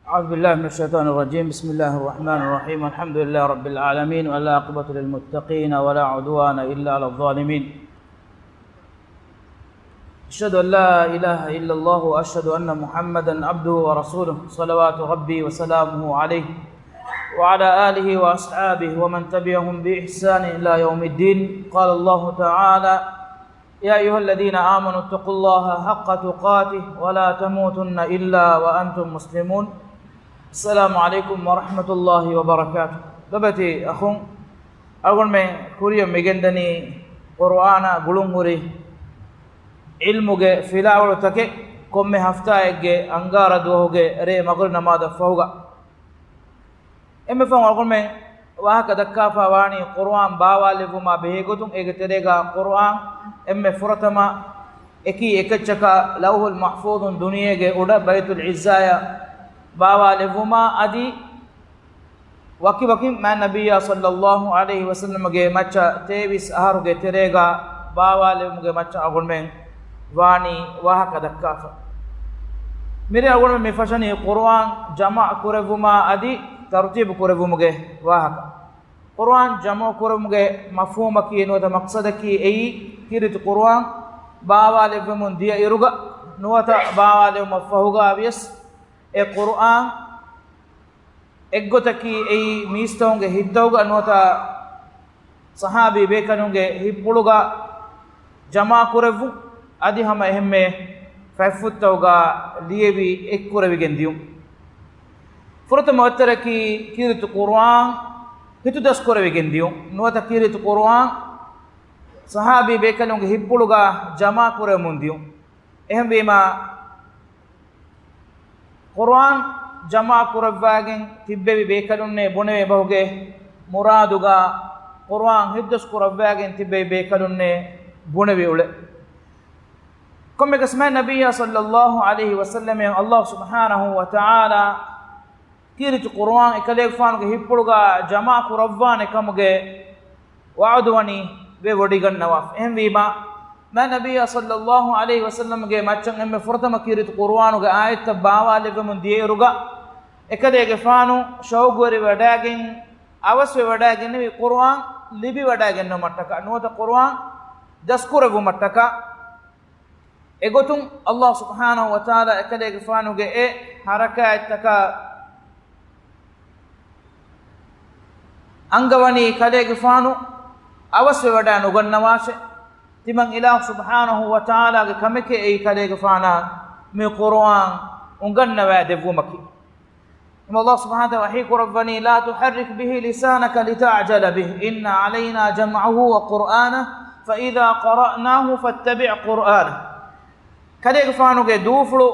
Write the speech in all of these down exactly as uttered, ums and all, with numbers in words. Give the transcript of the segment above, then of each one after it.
أعوذ بالله من الشيطان الرجيم. بسم الله الرحمن الرحيم. الحمد لله رب العالمين، والعاقبة للمتقين، ولا عدوان إلا على الظالمين. أشهد أن لا إله إلا الله، وأشهد أن محمدا عبده ورسوله، صلوات ربي وسلامه عليه، وعلى آله وأصحابه ومن تبعهم بإحسان إلى يوم الدين. قال الله تعالى: يا أيها الذين آمنوا اتقوا الله حق تقاته ولا تموتن إلا وأنتم مسلمون. السلام عليكم ورحمة الله وبركاته. ލޮބުވެތި އަޚުން، އަޅުގަނޑުމެން ކުރިޔަށް މިގެންދަނީ ޤުރުއާނާ ގުޅުންހުރި ޢިލްމުގެ ފިލާވަޅުތަކެއް ކޮންމެ ހަފްތާއެއްގެ އަންގާރަ ދުވަހުގެ ރޭ މަޣްރިބް ނަމާދަށް ފަހުގަ. އެންމެ ފަހުން އަޅުގަނޑުމެން ވާހަކަ ދައްކާފަ ވާނީ ޤުރުއާން ބާވާލެއްވުމާ ބެހޭ ގޮތުން. އޭގެ ތެރޭގަ ޤުރުއާން އެންމެ ފުރަތަމަ އެކީ އެކައްޗަކަށް ލައުޙުލް މަޙްފޫޡުން ދުނިޔޭގެ އުޑަ ބައިތުލް ޢިއްޒާޔަށް ބާވާލެއްވުމާ އަދި ވަކިވަކިން މާތް ނަބިއްޔާ ޞައްލައްލާހު ޢަލައިހި ވަސައްލަމްގެ މައްޗަށް ތޭވީސް އަހަރުގެ ތެރޭގަ ބާވާލެވުމުގެ މައްޗަށް އަޅުގަނޑުމެން ވާނީ ވާހަކަ ދައްކާފަ. މިރޭ އަޅުގަނޑުމެން މި ފަށަނީ ޤުރުއާން ޖަމާ ކުރެއްވުމާ އަދި ތަރުތީބު ކުރެއްވުމުގެ ވާހަކަ. ޤުރުއާން ޖަމާ ކުރުމުގެ މަފްހޫމަކީ ނުވަތަ މަޤްޞަދަކީ އެއީ، ކީރިތި ޤުރުއާން ބާވާލެއްވެމުން ދިޔަ އިރުގަ ނުވަތަ ބާވާލެވުމަށް ފަހުގަ ވިޔަސް އެ ޤުރުއާން އެއްގޮތަކީ އެއީ މީސްތަކުންގެ ހިތްތަކުގަ ނުވަތަ ޞަޙާބީ ބޭކަލުންގެ ހިތްޕުޅުގަ ޖަމާކުރެއްވުން، އަދި ހަމަ އެހެންމެ ފަތްފުށްތަކުގަ ލިޔެވި އެއްކުރެވިގެން ދިޔުން. ފުރަތަމަ އޮތްތަރަކީ ކީރިތި ޤުރުއާން ހިތުދަސްކުރެވިގެން ދިޔުން. ނުވަތަ ކީރިތި ޤުރުއާން ޞަޙާބީ ބޭކަލުންގެ ހިތްޕުޅުގަ ޖަމާކުރެވެމުން ދިޔުން. އެހެންވީމަ، ޤުރުއާން ޖަމާ ކުރައްވާގެން ތިއްބެވި ބޭކަލުންނޭ ބުނެވޭ ބަހުގެ މުރާދުގަ، ޤުރުއާން ހިތްދަސް ކުރައްވާގެން ތިއްބެވި ބޭކަލުންނޭ ބުނެވި އުޅެ. ކޮންމެއަކަސް މާތް ނަބިއްޔާ ޞައްލައްލާހު ޢަލައިހި ވަސައްލަމަށް ﷲ ސުބްޙާނަހޫ ވަތަޢާލާ ކީރިތި ޤުރުއާން އެކަލޭގެފާނުގެ ހިތްޕުޅުގަ ޖަމާ ކުރައްވާނެ ކަމުގެ ވަޢުދުވަނީ ވެވޮޑިގަންނަވާފަ. އެހެންވީމަ، މާތް ނަބިއްޔާ ޞައްލައްލާހު ޢަލައިހި ވަސައްލަމްގެ މައްޗަށް އެންމެ ފުރަތަމަ ކީރިތި ޤުރުއާނުގެ އާޔަތްތައް ބާވާލެއްވެމުން ދިޔައިރުގަ، އެކަލޭގެފާނު ޝައުގުވެރިވެވަޑައިގެން، އަވަސްވެވަޑައިގެންނެވި ޤުރުއާން ލިބިވަޑައިގެންނެވުމަށްޓަކާ، ނުވަތަ ޤުރުއާން ދަސްކުރެއްވުމަށްޓަކާ. އެގޮތުން ﷲ ސުބްޙާނަހޫ ވަތަޢާލާ އެކަލޭގެފާނުގެ އެ ޙަރަކާތްތަކަށް އަންގަވަނީ ކަލޭގެފާނު އަވަސްވެވަޑައި ނުގަންނަވާށޭ. ތިމަން އިލާހު ސުބްޙާނަހޫ ވަތަޢާލާގެ ކަމެކޭ އެއީ ކަލޭގެފާނަށް މި ޤުރުއާން އުނގަންނަވައި ދެއްވުމަކީ. އެމަ ﷲ ސުބްޙާނަހޫ ވަތަޢާލާ ވަޙީ ކުރައްވަނީ، لا تحرك به لسانك لتعجل به إن علينا جمعه وقرآنه فإذا قرأناه فاتبع قرآنه. ކަލޭގެފާނުގެ ދޫފުޅު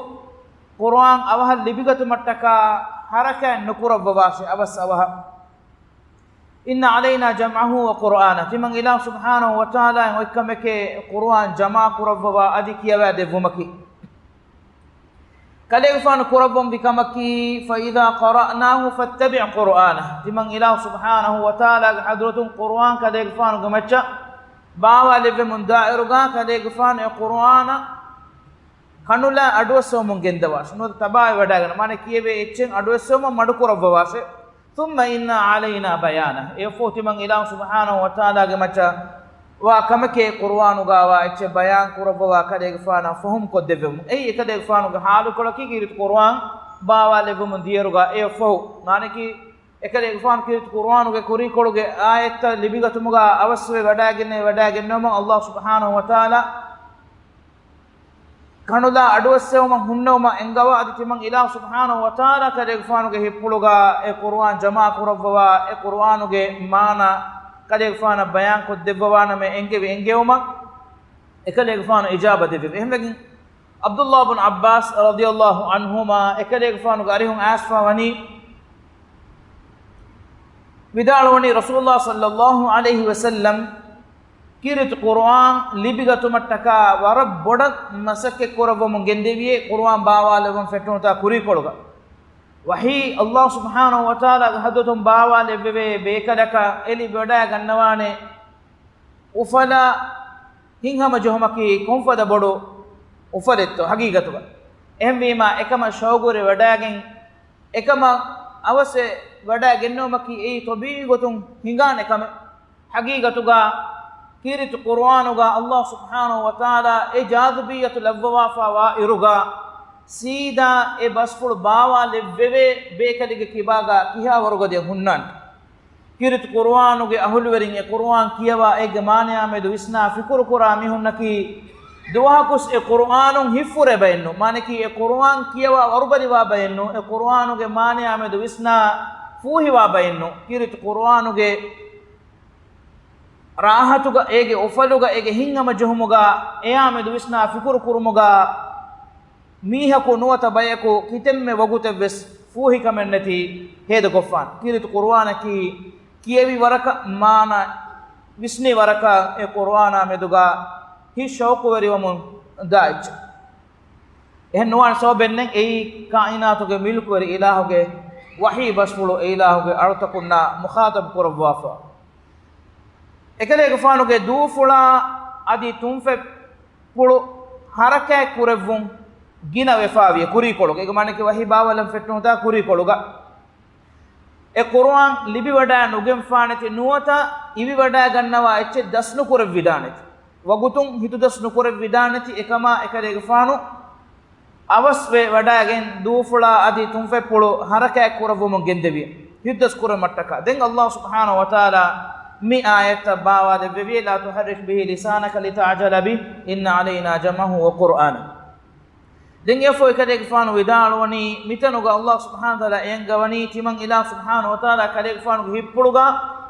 ޤުރުއާން އަވަހަށް ލިބިގަތުމަށްޓަކާ ޙަރަކާތް ނުކުރައްވަވާށޭ އަވަސް އަވަހަށް. إن علينا جمعه وقرآنه. ތިމަން އިލާހު ސުބްޙާނަހޫ ވަތަޢާލާއަށް އޮތްކަމެކޭ ޤުރުއާން ޖަމާ ކުރައްވަވާ އަދި ކިޔަވާ ދެއްވުމަކީ. ކަލޭގެފާނު ކުރައްވަންވީ ކަމަކީ، فإذا قرأناه فاتبع قرآنه. ތިމަން އިލާހު ސުބްޙާނަހޫ ވަތަޢާލާގެ ޙަޟްރަތުން ޤުރުއާން ކަލޭގެފާނުގެ މައްޗަށް ބާވާލެއްވެމުން ދާއިރުގަ، ކަލޭގެފާނު އެ ޤުރުއާނަށް ކަނުލާ އަޑުއައްސަވަމުން ގެންދަވާށޭ. ނުވަތަ ތަބާވެވަޑައިގަންނަވާށޭ. މާނަ ކިޔެވޭ އެއްޗެއް އަޑުއައްސަވަމުން މަޑުކުރައްވަވާށޭ. ثم إن علينا بيانه. އެއަށްފަހު ތިމަން އިލާހު ސުބްޙާނަހޫ ވަތަޢާލާގެ މައްޗަށް ވާ ކަމެކޭ ޤުރުއާނުގަ ވާ އެއްޗެއް ބަޔާން ކުރައްވަވާ ކަލޭގެފާނަށް ފަހުމް ކޮށްދެއްވެމުން. އެއީ އެކަލޭގެފާނުގެ ޙާލުކޮޅަކީ ކީރިތި ޤުރުއާން ބާވާލެއްވެމުން ދިޔައިރުގަ އެއަށްފަހު. މާނައަކީ އެކަލޭގެފާނު ކީރިތި ޤުރުއާނުގެ ކުރީކޮޅުގެ އާޔަތްތައް ލިބިގަތުމުގަ އަވަސްވެ ވަޑައިގެންނެވި ވަޑައިގެންނެވުމަށް ﷲ ސުބްޙާނަހޫ ވަތަޢާލާ ކަނުލާ އަޑުއައްސެވުމަށް ހުންނެވުމަށް އެންގަވާ އަދި ތިމަން އިލާހު ސުބްޙާނަހޫ ވަތަޢާލާ ކަލޭގެފާނުގެ ހިތްޕުޅުގަ އެ ޤުރުއާން ޖަމާ ކުރައްވަވާ، އެ ޤުރުއާނުގެ މާނަ ކަލޭގެފާނަށް ބަޔާން ކޮށްދެއްވަވާނަމޭ އެންގެވި އެންގެވުމަށް އެކަލޭގެފާނު އިޖާބަ ދެއްވެވި. އެހެންވެގެން ޢަބްދުﷲ ބުން ޢައްބާސް ރަޟިޔަﷲ ޢަންހުމާ އެކަލޭގެފާނުގެ އަރިހުން އައިސްފަ ވަނީ ވިދާޅުވަނީ ރަސޫލުﷲ ޞައްލަﷲ ޢަލައިހި ވަސައްލަމް ކީރިތި ޤުރުއާން ލިބިގަތުމަށްޓަކާ ވަރަށް ބޮޑަށް މަސައްކަތް ކުރައްވަމުން ގެންދެވިއޭ ޤުރުއާން ބާވާލެވުން ފެއްޓުނުތާ ކުރީކޮޅުގަ. ވަޙީ ﷲ ސުބްޙާނަހޫ ވަތަޢާލާގެ ޙަޟްރަތުން ބާވާލެއްވެވޭ ބޭކަލަކަށް އެލިބިވަޑައިގަންނަވާނެ އުފަލާ ހިތްހަމަޖެހުމަކީ ކޮންފަދަ ބޮޑު އުފަލެއްތޯ ޙަޤީޤަތުގަ. އެހެންވީމާ އެކަމަށް ޝައުގުވެރިވެވަޑައިގެން އެކަމަށް އަވަސްވެ ވަޑައިގެންނެވުމަކީ އެއީ ޠަބީޢީ ގޮތުން ހިނގާނެ ކަމެއް. ޙަޤީޤަތުގަ ކީރިތި ޤުރުއާނުގަ ﷲ ސުބްޙާނަހޫ ވަތަޢާލާ އެ ޖާޒިބިއްޔަތު ލައްވަވާފަވާ އިރުގަ ސީދާ އެ ބަސްފުޅު ބާވާލެއްވެވޭ ބޭކަލެއްގެ ކިބާގަ ކިހާވަރުގަ ދިޔަ ހުންނާނެ. ކީރިތި ޤުރުއާނުގެ އަހުލުވެރިން އެ ޤުރުއާން ކިޔަވާ އޭގެ މާނަޔާމެދު ވިސްނާ ފިކުރުކުރާ މީހުންނަކީ ދުވަހަކުސް އެ ޤުރުއާނުން ހިއްފުރެބައެއްނު، މާނައަކީ އެ ޤުރުއާން ކިޔަވާ ވަރުބަލިވާ ބައެއްނު، އެ ޤުރުއާނުގެ މާނަޔާމެދު ވިސްނާ ފޫހިވާ ބައެއްނު. ކީރިތި ޤުރުއާނުގެ ރާހަތުގަ، އޭގެ އުފަލުގަ، އޭގެ ހިތްހަމަޖެހުމުގަ އެއާމެދު ވިސްނާ ފިކުރު ކުރުމުގަ މީހަކު ނުވަތަ ބަޔަކު ކިތަންމެ ވަގުތެއްވެސް ފޫހިކަމެއްނެތި ހޭދަކޮށްފާނެ. ކީރިތި ޤުރުއާނަކީ ކިޔެވި ވަރަކަށް މާނަ ވިސްނި ވަރަކަށް އެ ޤުރުއާނާ މެދުގަ ހިތް ޝައުޤުވެރިވަމުން ދާ އެއްޗެއް. އެހެން ނުވާނެ ސަބަބެއްނެތް އެއީ ކާއިނާތުގެ މިލްކުވެރި އިލާހުގެ ވަޙީ ބަސްފުޅު އެ އިލާހުގެ އަޅުތަކުންނާ މުޚާޠަބު ކުރައްވާފަ. އެކަލޭގެފާނުގެ ދޫފުޅާ އަދި ތުންފަތްޕުޅު ޙަރަކާތް ކުރެއްވުން ގިނަ ވެފާވިޔަ ކުރީކޮޅުގަ. އޭގެ މާނައަކީ ވަޙީ ބާވާލަން ފެއްޓުނުތާ ކުރީކޮޅުގަ. އެ ޤުރުއާން ލިބިވަޑައި ނުގެންފާނެތި ނުވަތަ އިވިވަޑައިގަންނަވާ އެއްޗެއް ދަސްނުކުރެއްވިދާނެތި. ވަގުތުން ހިތުދަސް ނުކުރެއްވިދާނެތި. އެކަމާ އެކަލޭގެފާނު އަވަސްވެ ވަޑައިގެން ދޫފުޅާ އަދި ތުންފަތްޕުޅު ޙަރަކާތް ކުރައްވަމުން ގެންދެވި. ހިތުދަސް ކުރުމަށްޓަކާ. ދެން ﷲ ސުބްޙާނަހޫ ވަތަޢާލާ މި އާޔަތްތައް ބާވާލެއްވެވި، "لا تحرك به لسانك لتعجل به إن علينا جمعه وقرآنه." ދެން އެއަށްފަހު އެކަލޭގެފާނު ވިދާޅުވަނީ، މިތަނުގަ ﷲ ސުބްޙާނަހޫ ވަތަޢާލާ އެނގަވަނީ ތިމަން އިލާހު ސުބްޙާނަހޫ ވަތަޢާލާ ކަލޭގެފާނުގެ ހިތްޕުޅުގަ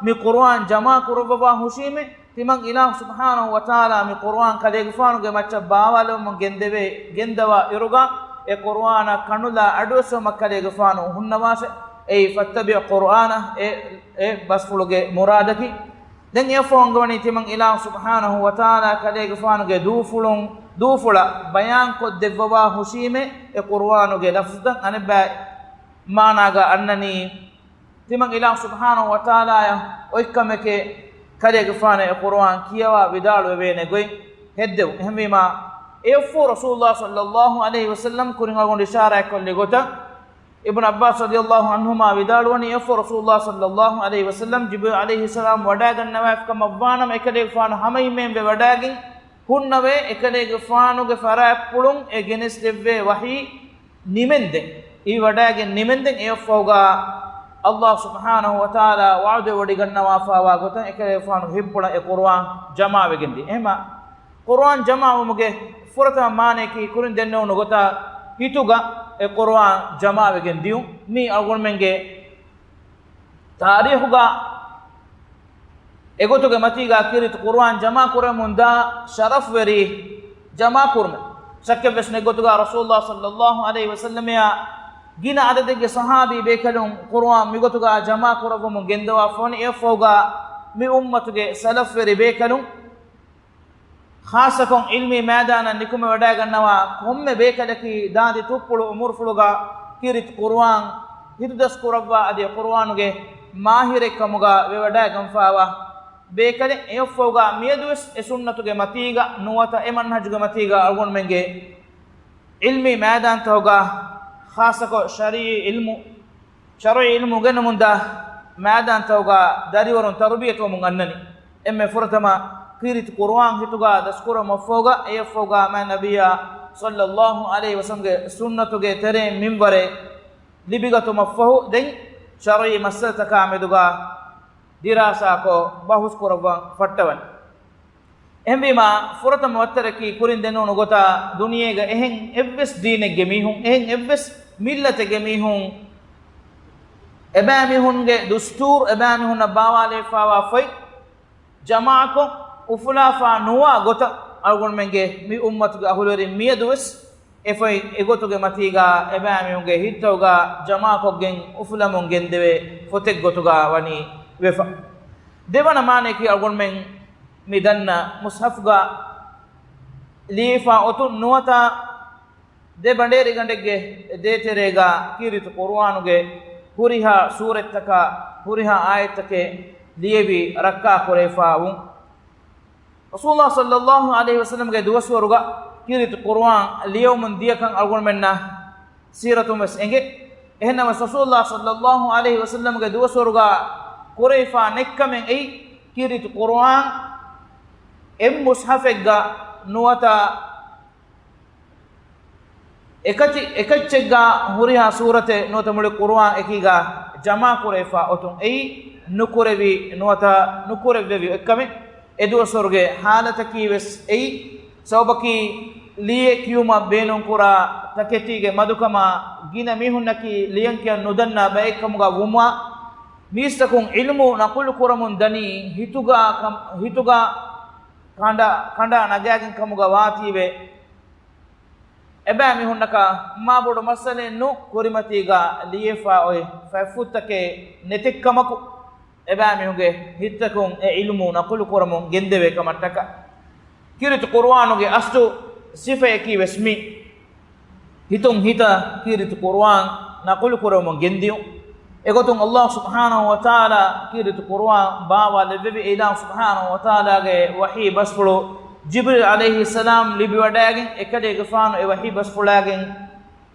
މި ޤުރުއާން ޖަމާ ކުރައްވަވާ ހުށީމޭ. ތިމަން އިލާހު ސުބްޙާނަހޫ ވަތަޢާލާ މި ޤުރުއާން ކަލޭގެފާނުގެ މައްޗަށް ބާވާލެވުމުން ގެންދެވޭ، ގެންދަވާ އިރުގަ އެ ޤުރުއާނަށް ކަނުލާ އަޑުއެއްސެވުމަށް ކަލޭގެފާނު ހުންނަވާށެ. އެއީ فاتبع قرآنه، އެ، އެ ބަސްފުޅުގެ މުރާދަކީ. ދެން އެއަށްފަހު އަންގަވަނީ ތިމަން އިލާހު ސުބްޙާނަހޫ ވަތަޢާލާ ކަލޭގެފާނުގެ ދޫފުޅުން، ދޫފުޅަށް ބަޔާންކޮށްދެއްވަވާ ހުށީމޭ އެ ޤުރުއާނުގެ ލަފްޒުތައް އަނެއްބައި މާނާގަ އަންނަނީ. ތިމަން އިލާހު ސުބްޙާނަހޫ ވަތަޢާލާއަށް އޮތްކަމެކޭ ކަލޭގެފާނަށް އެ ޤުރުއާން ކިޔަވާ ވިދާޅުވެވޭނެ ގޮތް ހެއްދެވުން. އެހެންވީމާ، އެއަށްފަހު ރަސޫލުﷲ ޞައްލައްލާހު ޢަލައިހި ވަސައްލަމް ކުރިން އަޅުގަނޑު އިޝާރާތްކޮށްލި ގޮތަށް، އިބްނު ޢައްބާސް ރަޟިޔައްލާހު ޢަންހުމާ ވިދާޅުވަނީ، އެއަށްފަހު ރަސޫލުﷲ ޞައްލައްލާހު ޢަލައިހި ވަސައްލަމް ޖިބްރީލް ޢަލައިހިއްސަލާމް ވަޑައިގަންނަވާފިކަމަށްވާނަމަ، އެކަލޭގެފާނު ހަމައިން މެންވެ ވަޑައިގެން ހުންނަވޭ، އެކަލޭގެފާނުގެ ފަރާތްޕުޅުން އެ ގެނެސްދެއްވޭ ވަޙީ ނިމެންދެން، އިވިވަޑައިގެން ނިމެންދެން އެއަށްފަހުގަ ﷲ ސުބްޙާނަހޫ ވަތަޢާލާ ވަޢުދުވެވޮޑިގަންނަވާފަވާ ގޮތަށް އެކަލޭގެފާނުގެ ހިތްޕުޅަށް އެ ޤުރުއާން ޖަމާވެގެންދިޔަ. އެހެމަ ޤުރުއާން ޖަމާވުމުގެ ފުރަތަމަ މާނަޔަކީ ކުރިން ދެންނެވުނު ގޮތަށް ހިތުގަ އެ ޤުރުއާން ޖަމާވެގެން ދިޔުން. މީ އަޅުގަނޑުމެންގެ ތާރީޚުގަ އެގޮތުގެ މަތީގަ ކީރިތި ޤުރުއާން ޖަމާ ކުރަމުންދާ ޝަރަފްވެރި ޖަމާކުރުމެއް. ޝައްކެއްވެސް ނެތް ގޮތުގަ ރަސޫލުﷲ ޞައްލައްލާހު ޢަލައިހި ވަސައްލަމައާ ގިނަ އަދަދެއްގެ ޞަޙާބީ ބޭކަލުން ޤުރުއާން މިގޮތުގަ ޖަމާ ކުރައްވަމުން ގެންދަވާފަވަނީ. އެއަށްފަހުގަ މި އުއްމަތުގެ ސަލަފްވެރި ބޭކަލުން ޚާއްޞަކޮށް ޢިލްމީ މައިދާނަށް ނިކުމެވަޑައިގަންނަވާ ކޮންމެ ބޭކަލަކީ ދާދި ތުއްޕުޅު އުމުރުފުޅުގަ ކީރިތި ޤުރުއާން ހިތުދަސްކުރައްވާ އަދި ޤުރުއާނުގެ މާހިރެއްކަމުގަ ވެވަޑައިގަންފަވާ ބޭކަލެއް. އެއަށްފަހުގަ މިއަދުވެސް އެ ސުންނަތުގެ މަތީގަ ނުވަތަ އެ މަންހަޖުގެ މަތީގަ އަޅުގަނޑުމެންގެ ޢިލްމީ މައިދާންތަކުގަ ޚާއްޞަކޮށް ޝަރުޢީ ޢިލްމު، ޝަރުޢީ ޢިލްމު އުނގެނުމުންދާ މައިދާންތަކުގަ ދަރިވަރުން ތަރުބިޔަތުވަމުން އަންނަނީ. އެންމެ ފުރަތަމަ ކީރިތި ޤުރުއާން ހިތުގަ ދަސްކުރުމަށްފަހުގަ އެއަށްފަހުގަ މާތް ނަބިއްޔާ ޞައްލައްލާހު ޢަލައިހި ވަސައްލަމްގެ ސުންނަތުގެ ތެރެއިން މިންވަރެއް ލިބިގަތުމަށްފަހު ދެން ޝަރުޢީ މައްސަލަތަކާ މެދުގަ ދިރާސާކޮށް ބަހުސްކުރައްވަން ފައްޓަވަނީ. އެހެންވީމާ، ފުރަތަމަ ވައްތަރަކީ ކުރިން ދެންނެވުނު ގޮތަށް ދުނިޔޭގަ އެހެން އެއްވެސް ދީނެއްގެ މީހުން، އެހެން އެއްވެސް މިއްލަތެއްގެ މީހުން، އެބައިމީހުންގެ ދުސްތޫރު، އެބައިމީހުންނަށް ބާވާލެވިފަވާ ފޮތް ޖަމާކޮށް އުފުލާފަ ނުވާ ގޮތަށް އަޅުގަނޑުމެންގެ މި އުއްމަތުގެ އަހުލުވެރިން މިއަދުވެސް އެ ފޮތް އެގޮތުގެ މަތީގަ އެބައިމީހުންގެ ހިތްތަކުގަ ޖަމާކޮށްގެން އުފުލަމުން ގެންދެވޭ ފޮތެއްގޮތުގަ ވަނީ ވެފަ. ދެވަނަ މާނަޔަކީ އަޅުގަނޑުމެން މި ދަންނަ މުޞްޙަފުގަ ލިޔެފަ އޮތުން ނުވަތަ ދެ ބަނޑޭރިގަނޑެއްގެ ދޭތެރޭގަ ކީރިތި ޤުރުއާނުގެ ހުރިހާ ސޫރަތްތަކާ ހުރިހާ އާޔަތްތަކެއް ލިޔެވި ރައްކާ ކުރެވިފަ ވުން. ރަސޫލާ ޞައްލައްލާހު ޢަލައިހި ވަސައްލަމްގެ ދުވަސްވަރުގަ ކީރިތި ޤުރުއާން ލިޔެވުމުން ދިޔަކަން އަޅުގަނޑުމެންނަށް ސީރަތުން ވެސް އެނގޭ. އެހެންނަމަވެސް ރަސޫލުﷲ ޞައްލަﷲ ޢަލައިހި ވަސައްލަމްގެ ދުވަސްވަރުގަ ކުރެވިފާ ނެތްކަމެއް އެއީ، ކީރިތި ޤުރުއާން އެއް މުޞްޙަފެއްގަ ނުވަތަ އެކަތި-، އެކައްޗެއްގަ ހުރިހާ ސޫރަތެއް ނުވަތަ މުޅި ޤުރުއާން އެކީގަ ޖަމާކުރެވިފާ އޮތުން އެއީ، ނުކުރެވި ނުވަތަ ނުކުރެއްވެވި އެއްކަމެއް. އެ ދުވަސްވަރުގެ ޙާލަތަކީ ވެސް އެއީ، ސަބަބަކީ ލިޔެ ކިޔުމަށް ބޭނުންކުރާ ތަކެތީގެ މަދުކަމާ، ގިނަ މީހުންނަކީ ލިޔަން ކިޔަން ނުދަންނަ ބައެއް ކަމުގަ ވުމާ، މީސްތަކުން ޢިލްމު ނަޤުލު ކުރަމުން ދަނީ ހިތުގަ ކަން-، ހިތުގަ ކަނޑަ، ކަނޑާ ނަގާގެން ކަމުގަ ވާތީވެ، އެބައިމީހުންނަކަށް މާބޮޑު މައްސަލައެއް ނޫން، ކުރިމަތީގަ ލިޔެފާ އޮތް ފަތްފުށްތަކެއް ނެތެއްކަމަކު، އެބައިމީހުންގެ ހިތްތަކުން އެ ޢިލްމު ނަޤުލު ކުރަމުން ގެންދެވޭ ކަމަށްޓަކާ. ކީރިތި ޤުރުއާނުގެ އަސްލު ސިފަޔަކީ ވެސް މި. ހިތުން ހިތަށް ކީރިތި ޤުރުއާން ނަޤުލު ކުރަމުން ގެންދިޔުން. އެގޮތުން ﷲ ސުބްޙާނަހޫ ވަތަޢާލާ ކީރިތި ޤުރުއާން ބާވާލެއްވެވި. އެ އިލާހު ސުބްޙާނަހޫ ވަތަޢާލާގެ ވަޙީ ބަސްފުޅު ޖިބްރީލް ޢަލައިހިއްސަލާމް ލިބިވަޑައިގެން، އެކަލޭގެފާނު އެ ވަޙީ ބަސްފުޅާގެން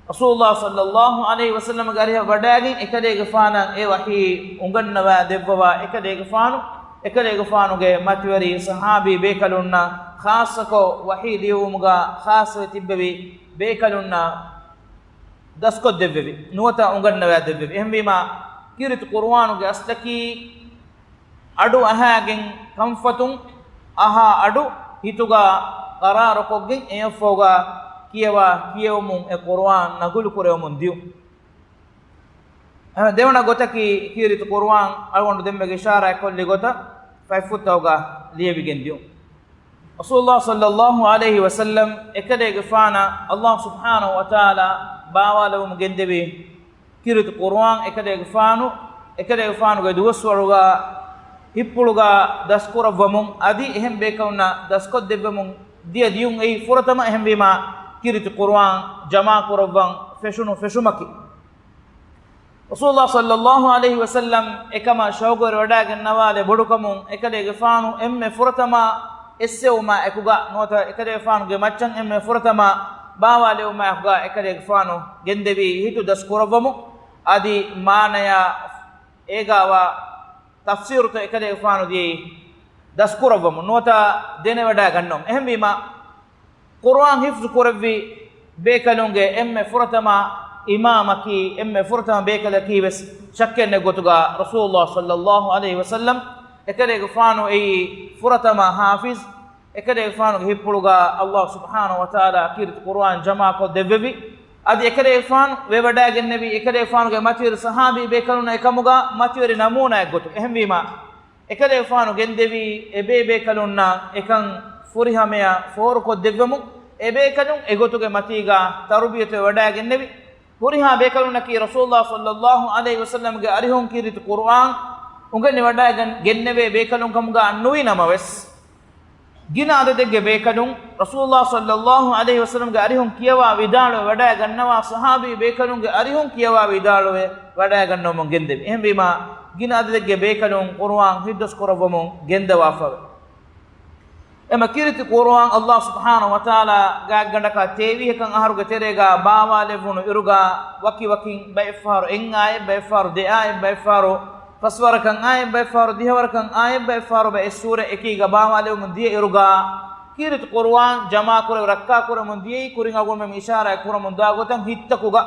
ރަސޫލުﷲ ޞައްލަﷲ ޢަލައިހި ވަސައްލަމްގެ އަރިހަށް ވަޑައިގެން، އެކަލޭގެފާނަށް އެ ވަޙީ އުނގަންނަވާ ދެއްވަވާ، އެކަލޭގެފާނު، އެކަލޭގެފާނުގެ މަތިވެރި ޞަޙާބީ ބޭކަލުންނަށް، ޚާއްޞަކޮށް ވަޙީ ލިޔުވުމުގަ ޚާއްޞަވެ ތިއްބެވި ބޭކަލުންނަށް ދަސްކޮށްދެއްވެވި، ނުވަތަ އުނގަންނަވާ ދެއްވެވި. އެހެންވީމާ، ކީރިތި ޤުރުއާނުގެ އަސްލަކީ، އަޑު އަހާގެން ކަންފަތުން އަހާ އަޑު ހިތުގަ ޤަރާރުކޮށްގެން އެއަށްފަހުގަ ކިޔަވާ ކިޔެވުމުން އެ ޤުރުއާން ނަޤުލު ކުރެވެމުން ދިޔުން. އެ ދެވަނަ ގޮތަކީ ކީރިތި ޤުރުއާން އަޅުގަނޑު ދެންމެ އިޝާރާތް ކޮށްލި ގޮތަށް ފަތްފުށްތަކުގަ ލިޔެވިގެން ދިޔުން. ރަސޫލުﷲ ޞައްލަﷲ ޢަލައިހި ވަސައްލަމް އެކަލޭގެފާނަށް ﷲ ސުބްޙާނަހޫ ވަތަޢާލާ ބާވާލެވުމުން ގެންދެވި ކީރިތި ޤުރުއާން އެކަލޭގެފާނު، އެކަލޭގެފާނުގެ ދުވަސްވަރުގަ ހިތްޕުޅުގަ ދަސްކުރައްވަމުން އަދި އެހެން ބޭކަލުންނަށް ދަސްކޮށްދެއްވަމުން ދިޔަ ދިޔުން އެއީ ފުރަތަމަ. އެހެންވީމާ، ކީރިތި ޤުރުއާން ޖަމާކުރައްވަން ފެށުނު ފެށުމަކީ. ރަސޫލުﷲ ޞައްލަﷲ ޢަލައިހި ވަސައްލަމް އެކަމަށް ޝައުގުވެރިވަޑައިގަންނަވާލެ ބޮޑުކަމުން، އެކަލޭގެފާނު އެންމެ ފުރަތަމަ އެއްސެވުމާ އެކުގަ ނުވަތަ އެކަލޭގެފާނުގެ މައްޗަށް އެންމެ ފުރަތަމަ ބާވާލެވުމާ އެކުގަ އެކަލޭގެފާނު ގެންދެވީ ހިތު ދަސްކުރައްވަމުން އަދި މާނަޔާ އޭގާވާ ތަފްސީރުތައް އެކަލޭގެފާނު ދިޔައީ ދަސްކުރައްވަމުން ނުވަތަ ދެނެވަޑައިގަންނަވަމުން. އެހެންވީމާ، ޤުރުއާން ޙިފްޒު ކުރެއްވި ބޭކަލުންގެ އެންމެ ފުރަތަމަ އިމާމަކީ، އެންމެ ފުރަތަމަ ބޭކަލަކީ ވެސް ޝައްކެއް ނެތް ގޮތުގަ ރަސޫލުﷲ ޞައްލަﷲ ޢަލައިހި ވަސައްލަމް. އެކަލޭގެފާނު އެއީ ފުރަތަމަ ޙާފިޒް. އެކަލޭގެފާނުގެ ހިތްޕުޅުގަ ﷲ ސުބްޙާނަހޫ ވަތަޢާލާ ކީރިތި ޤުރުއާން ޖަމާކޮށް ދެއްވެވި. އަދި އެކަލޭގެފާނު ވެވަޑައިގެންނެވި، އެކަލޭގެފާނުގެ މަތިވެރި ޞަޙާބީ ބޭކަލުންނަށް އެކަމުގަ މަތިވެރި ނަމޫނާއެއް ގޮތުން. އެހެންވީމާ، އެކަލޭގެފާނު ގެންދެވީ އެބޭބޭކަލުންނަށް އެކަން ފުރިހަމަޔަށް ފޯރުކޮށްދެއްވަމުން، އެބޭކަލުން އެގޮތުގެ މަތީގަ ތަރުބިޔަތުވެވަޑައިގެންނެވި. ހުރިހާ ބޭކަލުންނަކީ ރަސޫލުﷲ ޞައްލަﷲ ޢަލައިހި ވަސައްލަމްގެ އަރިހުން ކީރިތި ޤުރުއާން އުނގެނިވަޑައިގެން، ގެންނެވޭ ބޭކަލުން ކަމުގަ ނުވި ނަމަވެސް، ގިނަ އަދަދެއްގެ ބޭކަލުން ރަސޫލުﷲ ޞައްލަﷲ ޢަލައިހި ވަސައްލަމްގެ އަރިހުން ކިޔަވާ ވިދާޅުވެ ވަޑައިގަންނަވާ، ޞަޙާބީ ބޭކަލުންގެ އަރިހުން ކިޔަވާ ވިދާޅުވެ ވަޑައިގަންނަވަމުން ގެންދެވި. އެހެންވީމާ، ގިނަ އަދަދެއްގެ ބޭކަލުން ޤުރުއާން ޙިފްޒު ކުރައްވަމުން ގެންދަވާފަވޭ. އެމަ ކީރިތި ޤުރުއާން ﷲ ސުބްޙާނަހޫ ވަތަޢާލާ ގާތްގަނޑަކަށް ތޭވީހަކަށް އަހަރުގެ ތެރޭގަ ބާވާލެއްވުނު އިރުގަ، ވަކި ވަކިން ބައެއްފަހަރު އެއް އާޔަތް، ބައެއްފަހަރު ދެ އާޔަތް، ބައެއްފަހަރު ފަސްވަރަކަށް އާޔަތް، ބައެއްފަހަރު ދިހަވަރަކަށް އާޔަތް، ބައެއްފަހަރު ބައެއް ސޫރަ އެކީގަ ބާވާލެވުމުން ދިޔަ އިރުގަ، ކީރިތި ޤުރުއާން ޖަމާކުރެވި ރައްކާކުރަމުން ދިޔައީ ކުރިން އަޅުގަނޑުމެން އިޝާރާތް ކުރަމުން ދާ ގޮތަށް ހިތްތަކުގަ.